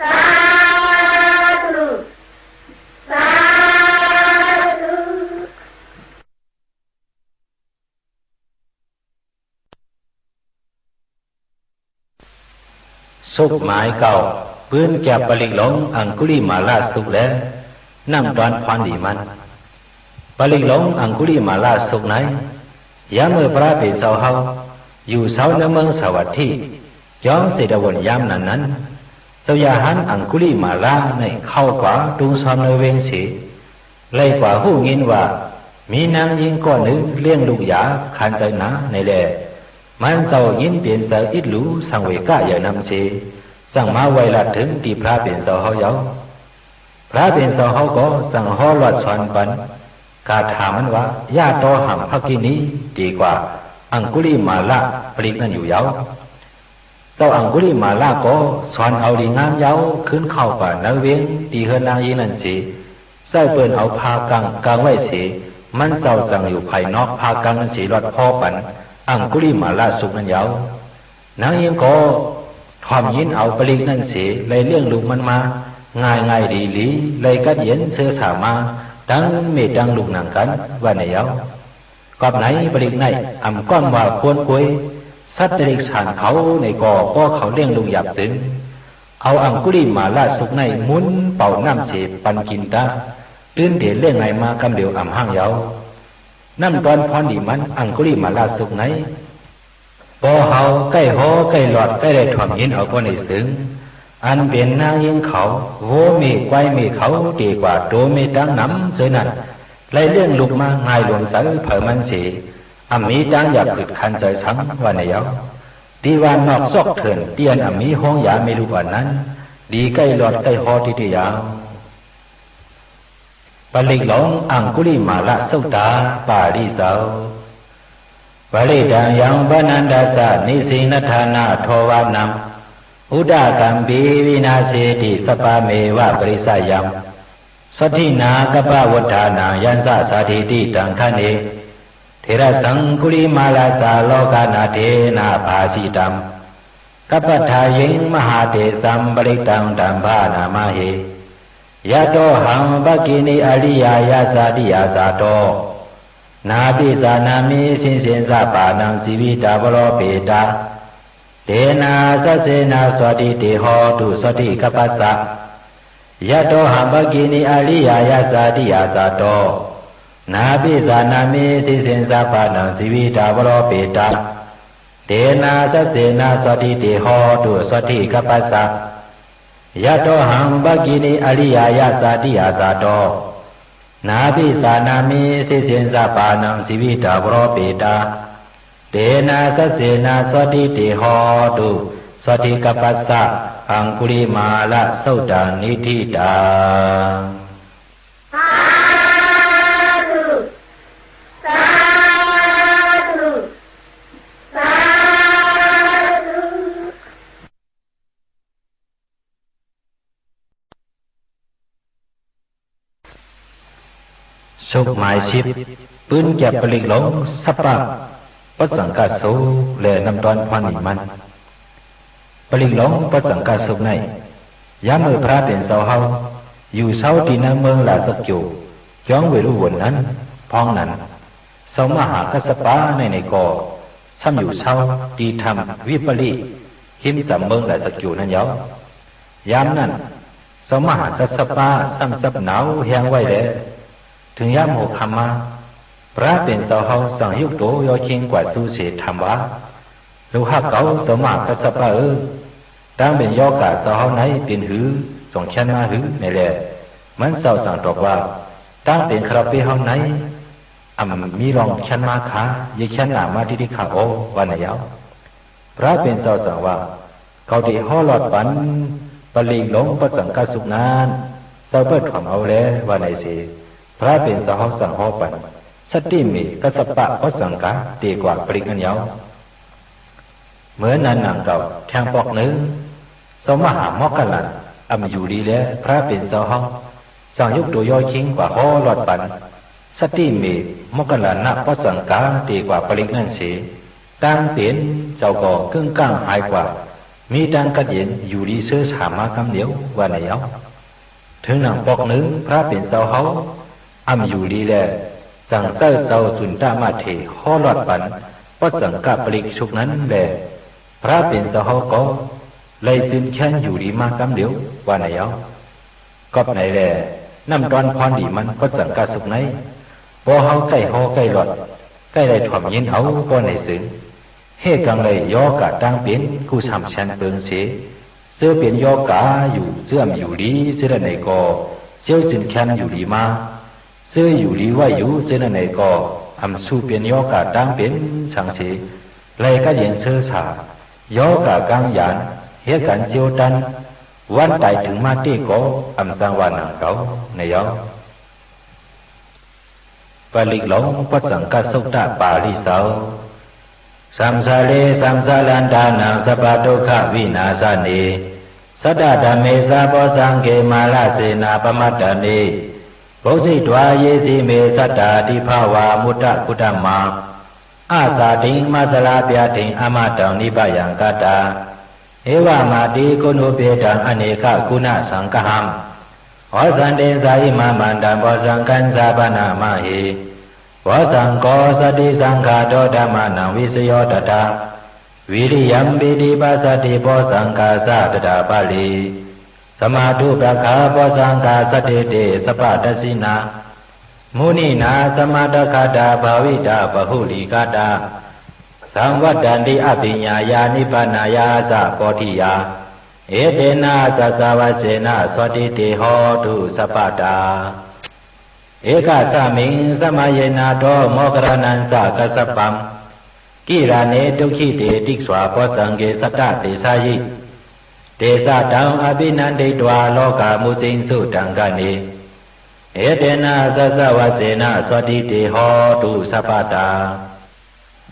sādhu, sādhu. သုတ် မၢႆၵဝ်ႈ ပိုၼ်းၵႅပ်ႈပလိၵ်ႈလူင် ဢင်ႇၵုလိမႃႇလသုတ်ႈလႄႈ ၼမ်ႉတွၼ်းၽွၼ်းလီမၼ်း။ ပလိၵ်ႈလူင် ဢင်ႇၵုလိမႃႇလသုတ်ႈၼႆႉ ယၢမ်းမိူဝ်ႈၽြႃးပဵၼ်ၸဝ်ႈႁဝ်း ယူႇသဝ်းၼႂ်းမိူင်းသႃႇဝတ်ႉထိ ၵျွင်းၸေႇတဝုၼ်ႇ ယၢမ်းၼၼ်ႉၼၼ်ႉ ၸဝ်ႈရႁၢၼ်း ဢင်ႇၵုလိမႃႇလၼႆႉ ၶဝ်ႈၵႂႃႇတုင်းသွမ်းၼႂ်းဝဵင်းသေ လႆႈၵႂႃႇႁူႉငိၼ်းဝႃႈ မီးၼၢင်းယိင်းၵေႃႉၼိုင်ႈ လဵင်ႉလုၵ်ႈယႃႇ ၶၢၼ်ၸႂ်ၼႃႇၼႆလႄႈ မၼ်းၸဝ်ႈယိၼ်းပဵၼ်ၸႂ် ဢီးလူသင်ႇဝေႇၵ ယႂ်ႇၼမ်သေ ၸင်ႇမႃးဝႆႈလၢတ်ႈထိုင် တီႈၽြႃးပဵၼ်ၸဝ်ႈႁဝ်းယဝ်ႉ။ ၽြႃးပဵၼ်ၸဝ်ႈႁဝ်းၵေႃႈ ၸင်ႇႁေႃးလွတ်ႈသွၼ်ပၼ် ၵႃႇထႃႇမၼ်းဝႃႈ ယတေႃးႁင်ႇ ၽၵ်ႉၵိၼီႇ တေၵႂႃႇ ဢင်ႇၵုလိမႃႇလ ပလိၵ်ႈၼၼ်ႉယူႇယဝ်ႉ။ ၸဝ်ႈဢင်ႇၵုလိမႃႇလၵေႃႈ သွၼ်ဢဝ်လီငၢမ်းယဝ်ႉ ၶိုၼ်းၶဝ်ႈၵႂႃႇၼႂ်းဝဵင်း တီႈႁိူၼ်းၼၢင်းယိင်းၼၼ်ႉသေ ၸႂ်ႉပိူၼ်ႈဢဝ်ၽႃႈၵင်ႈ ၵင်ႈဝႆႉသေ မၼ်းၸဝ်ႈၸင်ႇယူႇၽၢႆႇၼွၵ်ႈၽႃႈၵင်ႈၼၼ်ႉသေ လွတ်ႈၽေႃးပၼ် ဢင်ႇၵုလိမႃႇလသုတ်ႈၼၼ်ႉယဝ်ႉ။ ၼၢင်းယိင်းၵေႃႈ ထွမ်ႇငိၼ်းဢဝ်ပလိၵ်ႈၼၼ်ႉသေ လႆႈလဵင်ႉလုၵ်ႈမၼ်းမႃး ငၢႆႈငၢႆႈလီလီ လႆႈၵတ်းယဵၼ်သိူဝ်းသႃႇမႃး တင်းမႄႈတင်းလုၵ်ႈၼင်ႇၵၼ် ဝႃႈၼႆယဝ်ႉ။ ၵွပ်ႈၼႆ ပလိၵ်ႈၼႆႉ ဢမ်ႇၵွမ်ႉဝႃႈၵူၼ်းၵူၺ်း သတ်းတိရိတ်ႉသၢၼ်ႇၶဝ်ၼႆႉၵေႃႈ ပေႃးၶဝ်လဵင်ႉလုၵ်ႈယၢပ်ႇၸိုင် ဢဝ်ဢင်ႇၵုလိမႃႇလသုတ်ႈၼႆႉ မုၼ်းပဝ်ႇၼမ်ႉသေ ပၼ်ၵိၼ်တႃႉ တိုၼ်းတေလဵင်ႉငၢႆႈမႃးၵမ်းလဵဝ် ဢမ်ႇႁၢင်ႉယဝ်ႉ။ ၼမ်ႉတွၼ်းၽွၼ်းလီမၼ်း ဢင်ႇၵုလိမႃႇလသုတ်ႈၼႆႉ ပေႃးႁဝ်းၵႆႉႁေႃးၵႆႉလွတ်ႈ ၵႆႉလႆႈထွမ်ႇငိၼ်းဢဝ်ပေႃးၼႆၸိုင် ဢၼ်ပဵၼ်ၼၢင်းယိင်းၶဝ် ဝူဝ်းမေးၵႂၢႆးမေးၶဝ် တေၵႂႃႇတူဝ်မေးတင်းၼမ်ၸိူဝ်းၼၼ်ႉ လႆႈလဵင်ႉလုၵ်ႈမႃး ငၢႆႈလူမ်ၸႂ်ၽႂ်မၼ်းသေ ဢမ်ႇမီးတၢင်းယၢပ်ႇၽိုတ်ႇၶၢၼ်ၸႂ်သင် ဝႃႈၼႆယဝ်ႉ။ တီႈဝၢၼ်ႈၼွၵ်ႈၸွၵ်းထိူၼ်ႇ တီႈဢၼ်ဢမ်ႇမီးႁူင်းယႃမႄႈလုၵ်ႈဢွၼ်ႇၼၼ်ႉ လီၵႆႉလွတ်ႈၵႆႉႁေႃးတီႈတႄႉယဝ်ႉ။ ပလိၵ်ႈလူင် ဢင်ႇၵုလိမႃႇလသုတ်ႈတႃႉ ပႃႇလိၸဝ်ႈ။ Parittaṃ yam bhaṇantassa nisinnadānāthovanaṃ, udakaṃ pi vināseti sabbameva parissayaṃ. Sotthinā kappavutthānaṃ yaṃ sasādīti taṃ khaṇe, therassaṅgulimālassa lokanathena bhāsitaṃ. Kappatthāyiṃ mahātejaṃ parittaṃ taṃ bhaṇāma he. Yatohaṃ bhagini ariyāya jātiyā jāto, nāpi jānāmi siñciṃ sabbānaṃ jīvitā varopetā. Tenā saccena sotthi te hotu sottikappassa. Yatohaṃ bhagini ariyāya jātiyā jāto, nāpi jānāmi siñciṃ sabbānaṃ jīvitā varopetā. Tenā saccena sotthi te hotu sottikappassa. Yatohaṃ bhagini ariyāya jātiyā jāto, nāpi jānāmi siñciṃ sabbānaṃ jīvitā varopetā. Tenā saccena sotthi te hotu sottikappassa. Aṅgulimālasuttaṃ niṭṭhitaṃ. Sādhu, sādhu, sādhu. သုတ်ႉမၢႆသိပ်း ပိုၼ်းၵႅပ်ႈပလိၵ်ႈလူင် သပ်ႉပ ပေႃးၸင်ႇၵသုတ်ႈ လႄႈ ၼမ်ႉတွၼ်းၽွၼ်းလီမၼ်း။ ပလိၵ်ႈလူင် ပေႃးၸင်ႇၵသုတ်ႈၼႆႉ ယၢမ်းမိူဝ်ႈၽြႃးပဵၼ်ၸဝ်ႈႁဝ်း ယူႇသဝ်းတီႈၼႂ်းမိူင်းရႃႇၸၵျူဝ်ႇ ၵျွင်းဝေႇလုဝုၼ်ႇၼၼ်ႉ ၽွင်းၼၼ်ႉ ၸဝ်ႈမႁႃႇၵတ်ႉသပၼႆႉၼႆၵေႃႈ သမ်ႉယူႇသဝ်းတီႈထမ်ႈဝိပလိတ်ႉ ႁိမ်းၸမ်မိူင်းရႃႇၸၵျူဝ်ႇၼၼ်ႉယဝ်ႉ။ ယၢမ်းၼၼ်ႉ ၸဝ်ႈမႁႃႇၵတ်ႉသပ သမ်ႉၸပ်းၼၢဝ်ႁႅင်းဝႆႉလႄႈ ထိုင်ယၢမ်းႁူဝ်ၶမ်ႈမႃး ၽြႃးပဵၼ်ၸဝ်ႈႁဝ်း ၸင်ႇယုၵ်ႉတူဝ်ယေႃးၶိင်းၵႂႃႇၸူးသေ ထၢမ်ဝႃႈ လုၵ်ႈႁၵ်ႉၵဝ် ၸဝ်ႈမႁႃႇၵတ်ႉသပဢိူဝ်း၊ တၢင်းပဵၼ်ယေႃးၵႃႇၸဝ်ႈႁဝ်းၼႆႉ ပဵၼ်ႁိုဝ် ၸွင်ႇၶႅၼ်းမႃးႁိုဝ် ၼႆလႄႈ မၼ်းၸဝ်ႈၸင်ႇတွပ်ႇဝႃႈ တၢင်းပဵၼ်ၶႃႈႁဝ်းပေႃးႁဝ်းၼႆႉ ဢမ်ႇမီးလွင်ႈၶႅၼ်းမႃးၶႃႈ၊ ယႃႇၶႅၼ်းၼႃႇမႃးတီႈၶႃႈဢေႃႈ ဝႃႈၼႆယဝ်ႉ။ ၽြႃးပဵၼ်ၸဝ်ႈၸင်ႇဝႃႈ ၵဝ်တေႁေႃးလွတ်ႈပၼ် ပလိၵ်ႈလူင်ပေႃးၸင်ႇၵသုတ်ႈၼၼ်ႉ ၸဝ်ႈပႂ်ႉထွမ်ႇဢဝ်လႄႈ ဝႃႈၼႆသေ ၽြႃးပဵၼ်ၸဝ်ႈႁဝ်းၸင်ႇႁေႃးပၼ် သတိမေႇၵတ်ႉသပ ပေႃးၸင်ႇၵ တေၵႂႃႇပလိၵ်ႈၼၼ်ႉယဝ်ႉ။ မိူဝ်ႈၼၼ်ႉၼင်ႇၵဝ်ႇ ထႅင်ႈပွၵ်ႈၼိုင်ႈ ၸဝ်ႈမႁႃႇမွၵ်ႉၵလၼ်ႇ ဢမ်ႇယူႇလီလႄႈ ၽြႃးပဵၼ်ၸဝ်ႈႁဝ်း ၸင်ႇယုၵ်ႉတူဝ်ယေႃးၶိင်းၵႂႃႇႁေႃးလွတ်ႈပၼ် သတိမေႇမွၵ်ႉၵလၼ ပေႃးၸင်ႇၵ တေၵႂႃႇပလိၵ်ႈၼၼ်ႉသေ တၢင်းပဵၼ်ၸဝ်ႈၵေႃႈ ၵိုင်ႉၵၢင်ႉႁၢႆၵႂႃႇ မီးတၢင်းၵတ်းယဵၼ် ယူႇလီသိူဝ်းသႃႇမႃးၵမ်းလဵဝ် ဝႃႈၼႆယဝ်ႉ။ ထိုင်ၼင်ႇပွၵ်ႈၼိုင်ႈ ၽြႃးပဵၼ်ၸဝ်ႈႁဝ်း ဢမ်ႇယူႇလီလႄႈ ၸင်ႇၸႂ်ႉၸဝ်ႈၸုၼ်ႇတမထေႇ ႁေႃးလွတ်ႈပၼ် ပေႃးၸင်ႇၵပလိၵ်ႈသုတ်ႈၼၼ်ႉလႄႈ ၽြႃးပဵၼ်ၸဝ်ႈႁဝ်းၵေႃႈ လႆႈၸိုၼ်ႈၶႅၼ်းယူႇလီမႃးၵမ်းလဵဝ် ဝႃႈၼႆယဝ်ႉ။ ၵွပ်ႈၼႆလႄႈ ၼမ်ႉတွၼ်းၽွၼ်းလီမၼ်း ပေႃးၸင်ႇၵသုတ်ႈၼႆႉ ပေႃးႁဝ်းၵႆႉႁေႃးၵႆႉလွတ်ႈ ၵႆႉလႆႈထွမ်ႇငိၼ်းဢဝ်ပေႃးၼႆၸိုင် ႁႄႉၵင်ႈလႆႈယေႃးၵႃႇတၢင်းပဵၼ် ၵူႈသၢမ်သႅၼ်းပိူင်သေ ၸိူဝ်းပဵၼ်ယေႃးၵႃႇယူႇ ၸိူဝ်းဢမ်ႇယူႇလီ ၸိူဝ်းၼၼ်ႉၼႆၵေႃႈ ၸဵဝ်းၸိုၼ်ႈၶႅၼ်းယူႇလီမႃး၊ ၸိူဝ်းယူႇလီဝႆႉယူႇ ၸိူဝ်းၼၼ်ႉၼႆၵေႃႈ ဢမ်ႇသူႈပဵၼ်ယေႃးၵႃႇတၢင်းပဵၼ်သင်သေ လႆႈၵတ်းယဵၼ်သိူဝ်းသႃႇ ယေႃးၵႃႇၵၢင်းယၢၼ် ႁဵတ်းၵၢၼ်ၸဵဝ်းတၼ်း ဝၼ်းတၢႆထိုင်မႃးတႄႉၵေႃႈ ဢမ်ႇၸၢင်ႈဝႃႈၼင်ႇၵဝ်ႇ ၼႆယဝ်ႉ။ ပလိၵ်ႈလူင် ပေႃးၸင်ႇၵသုတ်ႈတ ပႃႇလိၸဝ်ႈ။ Saṃsāre saṃsārantānaṃ sabbadukkhavināsane, satthadhammesa bojjhaṅge mārasenā pamaddane, bujjhitvā ye sīme sattā tibhāva muttā guttaṃ ma āsatiṃ mācalā byādhiṃ amataṃ nibbayaṃ katvā, evamādiguṇūpetaṃ anekaguṇasaṅgahaṃ, osatteṃ ca imamaṃ taṃ bojjhaṅgañca paṇamāhi. Bojjhaṅgo satisaṅkhāto dhammānaṃ vicayo tathā, Viriyampītipassaddhi bojjhaṅgā sataddha balī, samādhupekkhabojjhaṅgā sattete sabbadassinā, muninā sammadakkhātā bhāvitā bahulīkatā, saṃvattanti abhiññāya nibbānāya ca bodhiyā. Etena saccavajjena sotthi te hotu sabbadā. Ekasmiṃ samaye nātho moggallānañca kassapaṃ, gilāne dukkhite disvā bojjhaṅge satta desayi. Tesaṃ taṃ abhinanditvā rogā mucciṃsu taṅkhaṇe. Etena saccavajjena sotthi te hotu sabbadā.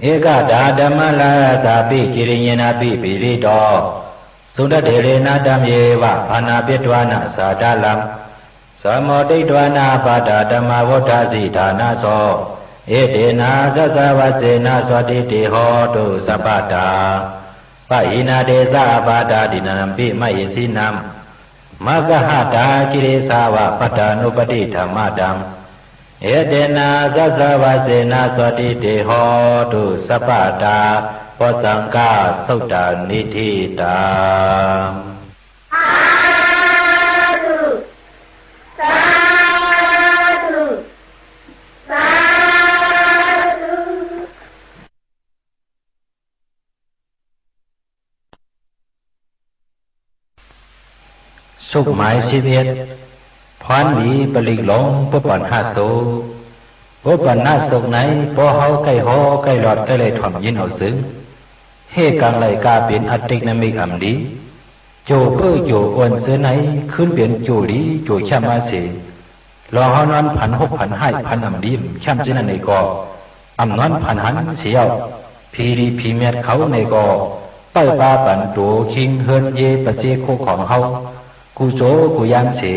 Ekadā dhammarājāpi giriyeṇābhipīḷito, sūraterena dhammeva bhaṇāpetvāna sādaraṃ, sammoditvāna bhaddadhammāvuḍḍhasi ṭhānaso. Etena saccavajjena sotthi te hotu sabbadā. Pahīnā te ca ābādhā tiṇṇannampi mahesinaṃ, maggāhatakilesāva pattānuppattidhammataṃ. Etena saccavajjena sotthi te hotu sabbadā. Bojjhaṅgā suttaṃ niṭṭhitaṃ. Sādhu, sādhu, sādhu. သုတ် မၢႆ သိပ်းဢဵတ်း ၽွၼ်းလီ ပလိၵ်ႈလူင် ပုပ်ႉပၼ်ႇႁသုတ်ႈ။ ပုပ်ႉပၼ်ႇႁသုတ်ႈၼႆႉ ပေႃးႁဝ်းၵႆႉႁေႃး ၵႆႉလွတ်ႈ ၵႆႉလႆႈထွမ်ႇငိၼ်းဢဝ်ၸိုင် ႁႄႉၵင်ႈလႆႈၵႃႈပဵၼ် ဢတိၵ်ႈၼမိၵ်ႈဢမ်ႇလီ ၸူဝ်ႈပိူဝ်ႉၸူဝ်ႈဢူၼ်ႈၸိူဝ်းၼႆႉ ၶိုၼ်းပဵၼ်ၸူဝ်ႈလီ ၸူဝ်ႈၶျၢမ်းမႃးသေ လွင်ႈႁဝ်းၼွၼ်းၽၼ်ႁူၵ်းၽၼ်ႁၢႆႉ ၽၼ်ဢမ်ႇလီဢမ်ႇၶျၢမ်းၸိူဝ်းၼၼ်ႉၼႆၵေႃႈ ဢမ်ႇၼွၼ်းၽၼ်ႁၼ်သေယဝ်ႉ ၽီလီၽီမျၢတ်ႈၶဝ်ၼႆၵေႃႈ ပႂ်ႉပႃးပၼ်တူဝ်ၶိင်းႁိူၼ်းယေး ပၸေးၶူဝ်းၶွင်ႁဝ်း ၵူႈၸူဝ်ႈၵူႈယၢမ်းသေ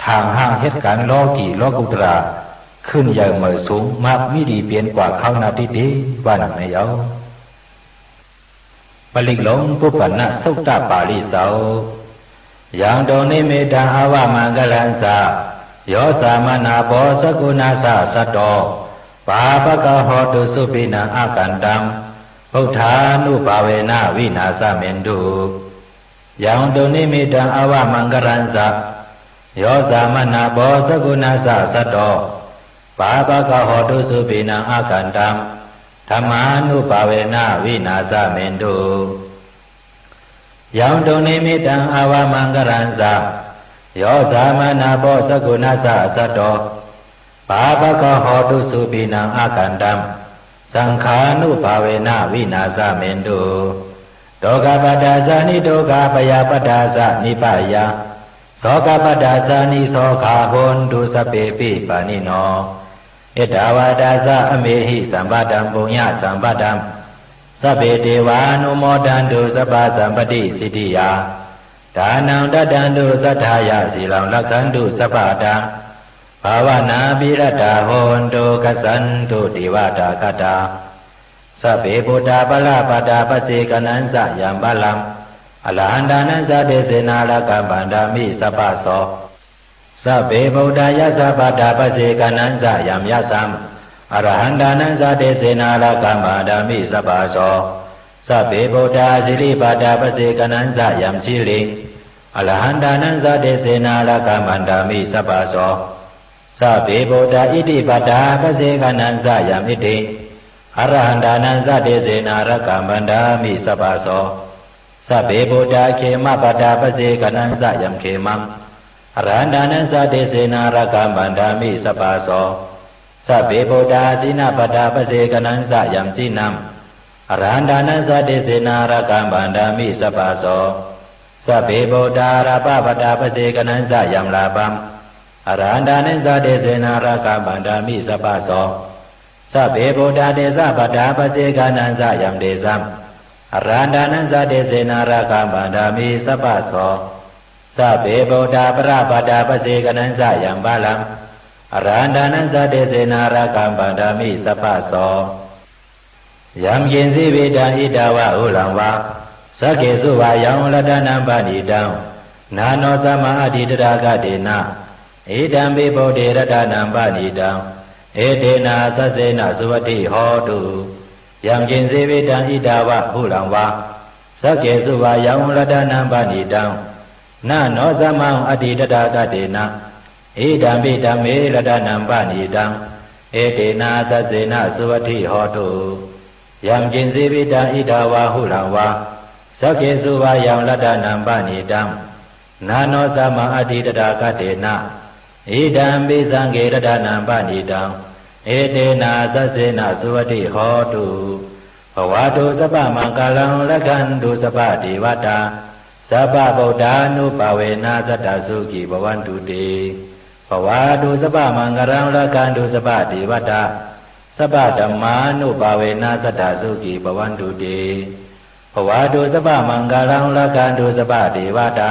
ထၢင်ႇႁၢင်ႈႁဵတ်းၵၢၼ်လေႃးၵီႇလေႃးၵုတ်ႉတရႃႇ ၶိုၼ်ႈယႂ်ႇမႂ်ႇသုင် မၢၵ်ႈမီးလီပဵၼ်ၵႂႃႇ ၶၢဝ်းၼႃႈတႄႉတႄႉ ဝႃႈၼင်ႇၼႆယဝ်ႉ။ ပလိၵ်ႈလူင် ပုပ်ႉပၼ်ႇၼသုတ်ႉတ ပႃႇလိၸဝ်ႈ။ Yaṃ dunnimittaṃ avamaṅgalañca, yo cāmanāpo sakuṇassa saddo, pāpaggaho dussupinaṃ akantaṃ, buddhānubhāvena vināsamentu. Yaṃ dunnimittaṃ avamaṅgalañca, yo cāmanāpo sakuṇassa saddo, pāpaggaho dussupinaṃ akantaṃ, dhammānubhāvena vināsamentu. Yaṃ dunnimittaṃ avamaṅgalañca, yo cāmanāpo sakuṇassa saddo, pāpaggaho dussupinaṃ akantaṃ, saṅghānubhāvena vināsamentu. Dukkhappattā ca niddukkhā, bhayappattā ca nibbhayā, sokappattā ca nissokā, hontu sabbepi pāṇino. Ettāvatā ca amhehi, sambhataṃ puññasampadaṃ, sabbe devānumodantu, sabbasampattisiddhiyā. Dānaṃ dadantu saddhāya, sīlaṃ rakkhantu sabbadā, bhāvanābhiratā hontu, gacchantu devatāgatā. Sabbe buddhā balappattā, paccekānañca yaṃ balaṃ, arahantānañca tejena, rakkhaṃ bandhāmi sabbaso. Sabbe buddhā yasappattā, paccekānañca yaṃ yasaṃ, arahantānañca tejena, rakkhaṃ bandhāmi sabbaso. Sabbe buddhā siripattā, paccekānañca yaṃ siriṃ, arahantānañca tejena, rakkhaṃ bandhāmi sabbaso. Sabbe buddhā iddhipattā, paccekānañca yaṃ iddhiṃ, arahantānañca tejena, rakkhaṃ bandhāmi sabbaso. Sabbe buddhā khemapattā, paccekānañca yaṃ khemaṃ, arahantānañca tejena, rakkhaṃ bandhāmi sabbaso. Sabbe buddhā jinapattā, paccekānañca yaṃ jinaṃ, arahantānañca tejena, rakkhaṃ bandhāmi sabbaso. Sabbe buddhā ālāpapattā, paccekānañca yaṃ ālāpaṃ, arahantānañca tejena, rakkhaṃ bandhāmi sabbaso. Sabbe buddhā tesapattā, paccekānañca yaṃ tesaṃ, arahantānañca tejena, rakkhaṃ bandhāmi sabbaso. Sabbe buddhā balappattā, paccekānañca yaṃ balaṃ, arahantānañca tejena, rakkhaṃ bandhāmi sabbaso. Yaṃ kiñci vittaṃ idha vā huraṃ vā, saggesu vā yaṃ ratanaṃ paṇītaṃ, na no samaṃ atthi tathāgatena, idampi buddhe ratanaṃ paṇītaṃ, etena saccena suvatthi hotu. Yaṅkiñci vittaṃ idha vā huraṃ vā, saggesu vā yaṃ ratanaṃ paṇītaṃ, na no samaṃ atthi tathāgatena, idampi dhamme ratanaṃ paṇītaṃ, etena saccena suvatthi hotu. Yaṅkiñci vittaṃ idha vā huraṃ vā, saggesu vā yaṃ ratanaṃ paṇītaṃ, na no samaṃ atthi tathāgatena, idampi saṅghe ratanaṃ paṇītaṃ, etena saccena suvatthi hotu. Bhavatu sabbamaṅgalaṃ, rakkhantu sabbadevatā, sabbabuddhānubhāvena sadā sukhī bhavantu te. Bhavatu sabbamaṅgalaṃ, rakkhantu sabbadevatā, sabbadhammānubhāvena sadā sukhī bhavantu te. Bhavatu sabbamaṅgalaṃ, rakkhantu sabbadevatā,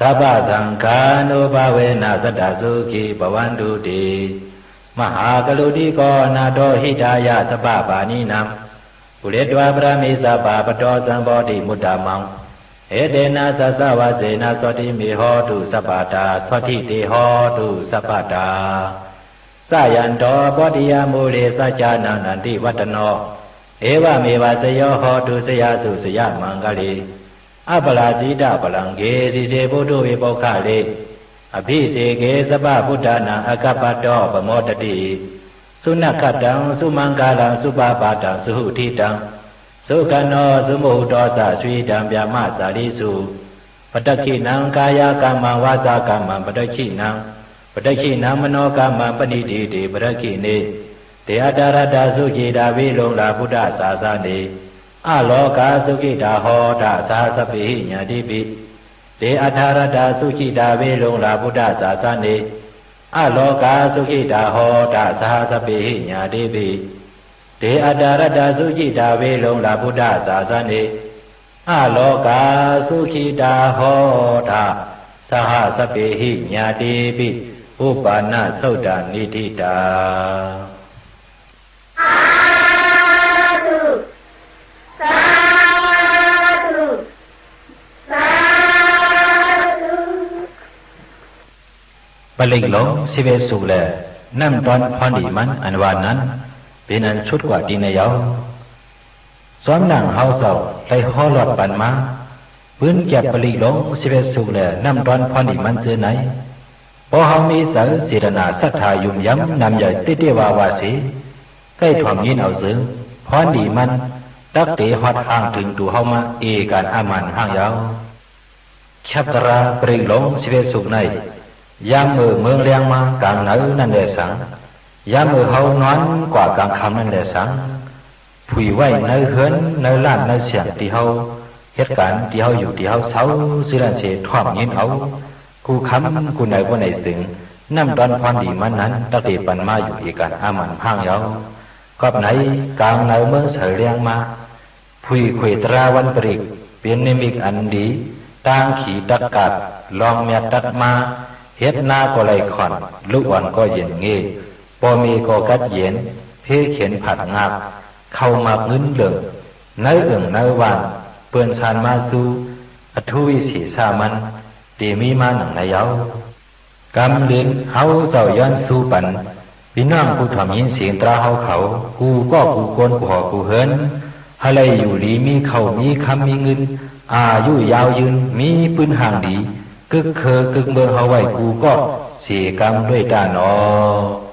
sabbasaṅghānubhāvena sadā sukhī bhavantu te. Mahākāruṇiko nātho hitāya sabbapāṇinaṃ, pūretvā pāramī sabbā patto sambodhimuttamaṃ, etena saccavajjena sotthi me hotu sabbadā, sotthi te hotu sabbadā. Jayanto bodhiyā mūle sakyānaṃ nandivaḍḍhano, evameva jayo hotu jayassu jayamaṅgale. Aparājitapallaṅke sīse paṭhavipokkhare, abhiseke sabbabuddhānaṃ aggappatto pamodati. Sunakkhattaṃ sumaṅgalaṃ supabhātaṃ suhuṭṭhitaṃ, sukhaṇo sumuhutto ca suyiṭṭhaṃ brahmacārisu. Padakkhiṇaṃ kāyakammaṃ vācākammaṃ padakkhiṇaṃ, padakkhiṇaṃ manokammaṃ paṇidhī te padakkhiṇe. Te atthaladdhā sukhitā viruḷhā buddhasāsane, arogā sukhitā hotha saha sabbehi ñātibhi. Te atthaladdhā sukhitā viruḷhā buddhasāsane, arogā sukhitā hotha saha sabbehi ñātibhi. Te atthaladdhā sukhitā viruḷhā buddhasāsane, arogā sukhitā hotha saha sabbehi ñātibhi, uppannassottaniṭṭhitā. Sādhu, sādhu, sādhu. ပရိတ်ႈလူင် သိပ်းဢဵတ်း သုတ်ႈလႄႈ ၼမ်ႉတွၼ်းၽွၼ်းလီမၼ်း ဢၼ်ဝႃႈၼၼ်ႉ ပဵၼ်ဢၼ်သုတ်းၵႂႃႇတီႈၼႆႈယဝ်ႉ။ ၸွမ်းၼင်ႇႁဝ်းၸဝ်ႈ လႆႈႁေႃးလွတ်ႈပၼ်မႃး ပိုၼ်းၵႅပ်ႈပရိတ်ႈလူင် သိပ်းဢဵတ်း သုတ်ႈလႄႈ ၼမ်ႉတွၼ်းၽွၼ်းလီမၼ်း ၸိူဝ်းၼႆႉ ပေႃးႁဝ်းမီးၸႂ် ၸေႇတၼႃႇ သတ်ႉထႃႇ ယုမ်ႇယမ် ၼမ်ယႂ်ႇ တႄႉတႄႉဝႃႈဝႃႈသေ ၵႆႉထွမ်ႇငိၼ်းဢဝ်ၸိုင် ၽွၼ်းလီမၼ်း တၵ်းတေႁွတ်ႈႁၢင်ႈထိုင်တူဝ်ႁဝ်းမႃး ဢေႇၵၼ်ႇ ဢမၢၼ်ႇႁၢင်ႈယဝ်ႉ။ ၶႅပ်းတြႃး ပရိတ်ႈလူင် သိပ်းဢဵတ်း သုတ်ႈၼႆႉ ယၢမ်းမိူဝ်ႈမိူင်းလႅင်းမႃး ၵၢင်ၼႂ်ၼၼ်ႉလႄႈသင်၊ ယၢမ်းမိူဝ်ႈႁဝ်းၼွၼ်းၵႂႃႇ ၵၢင်ၶမ်ႈၼၼ်ႉလႄႈသင်၊ ၽုၺ်ႇဝႆႉၼႂ်းႁိူၼ်း ၼႂ်းလၢၼ်ႉ ၼႂ်းသႅင်ႇ တီႈႁဝ်းႁဵတ်းၵၢၼ် တီႈႁဝ်းယူႇ တီႈႁဝ်းသဝ်း ၸိူဝ်းၼၼ်ႉသေ ထွမ်ႇငိၼ်းဢဝ် ၵူႈၶမ်ႈၵူႈၼႂ် ပေႃးၼႆၸိုင် ၼမ်ႉတွၼ်းၽွၼ်းလီမၼ်းၼၼ်ႉ တၵ်းတေပၼ်မႃးယူႇ ဢေႇၵၼ်ႇ ဢမၢၼ်ႇႁၢင်ႈယဝ်ႉ။ ၵွပ်ႈၼႆ ၵၢင်ၼႂ်မိူင်းသႂ်လႅင်းမႃး ၽုၺ်ႇၶူၺ်ႇတြႃးဝၼ်းပရိတ်ႈ ပဵၼ်ၼိမိတ်ႈဢၼ်လီ တၢင်းၶီတၵ်းၵၢတ်ႇ လွင်ႈမျၢတ်ႈတၵ်းမႃး ႁဵတ်းၼႃးၵေႃႈလႆႈၶွၼ်ႇ လုၵ်ႈဢွၼ်ႇၵေႃႈယဵၼ်ႇငႄႈ ပေႃႈမႄႈၵေႃႈၵတ်းယဵၼ် ၽေးၶဵၼ်ၽၢတ်ႇငၢပ်ႈ ၶဝ်ႈမၢၵ်ႈငိုၼ်းလိူင်ႇ ၼႂ်းဢိူင်ႇၼႂ်းဝၢၼ်ႈ ပိူၼ်ႈသၢၼ်မႃးၸူး ဢထူးဝိသေႇသႃႉမၼ်း တေမီးမႃးၼင်ႇၼႆယဝ်ႉ။ ၵမ်းလိုၼ်း ႁဝ်းၸဝ်ႈယွၼ်းသူးပၼ် ပီႈၼွင်ႉၽူႈထွမ်ႇငိၼ်းသဵင်တြႃးႁဝ်းၶဝ် ၵူႈၵေႃႉၵူႈၵူၼ်း ၵူႈႁေႃၵူႈႁိူၼ်း ႁႂ်ႈလႆႈယူႇလီ မီးၶဝ်ႈမီးၶမ်းမီးငိုၼ်း ဢႃႇယုယၢဝ်းယိုၼ်း မီးပိုၼ်းႁၢင်ႈလီ ၵိုၵ်းၶိူဝ်းၵိုၵ်းမိူင်းႁဝ်းဝႆႉ ၵူႈၵေႃႉသေၵမ်း လူၺ်ႈတႃႉၼေႃႈ။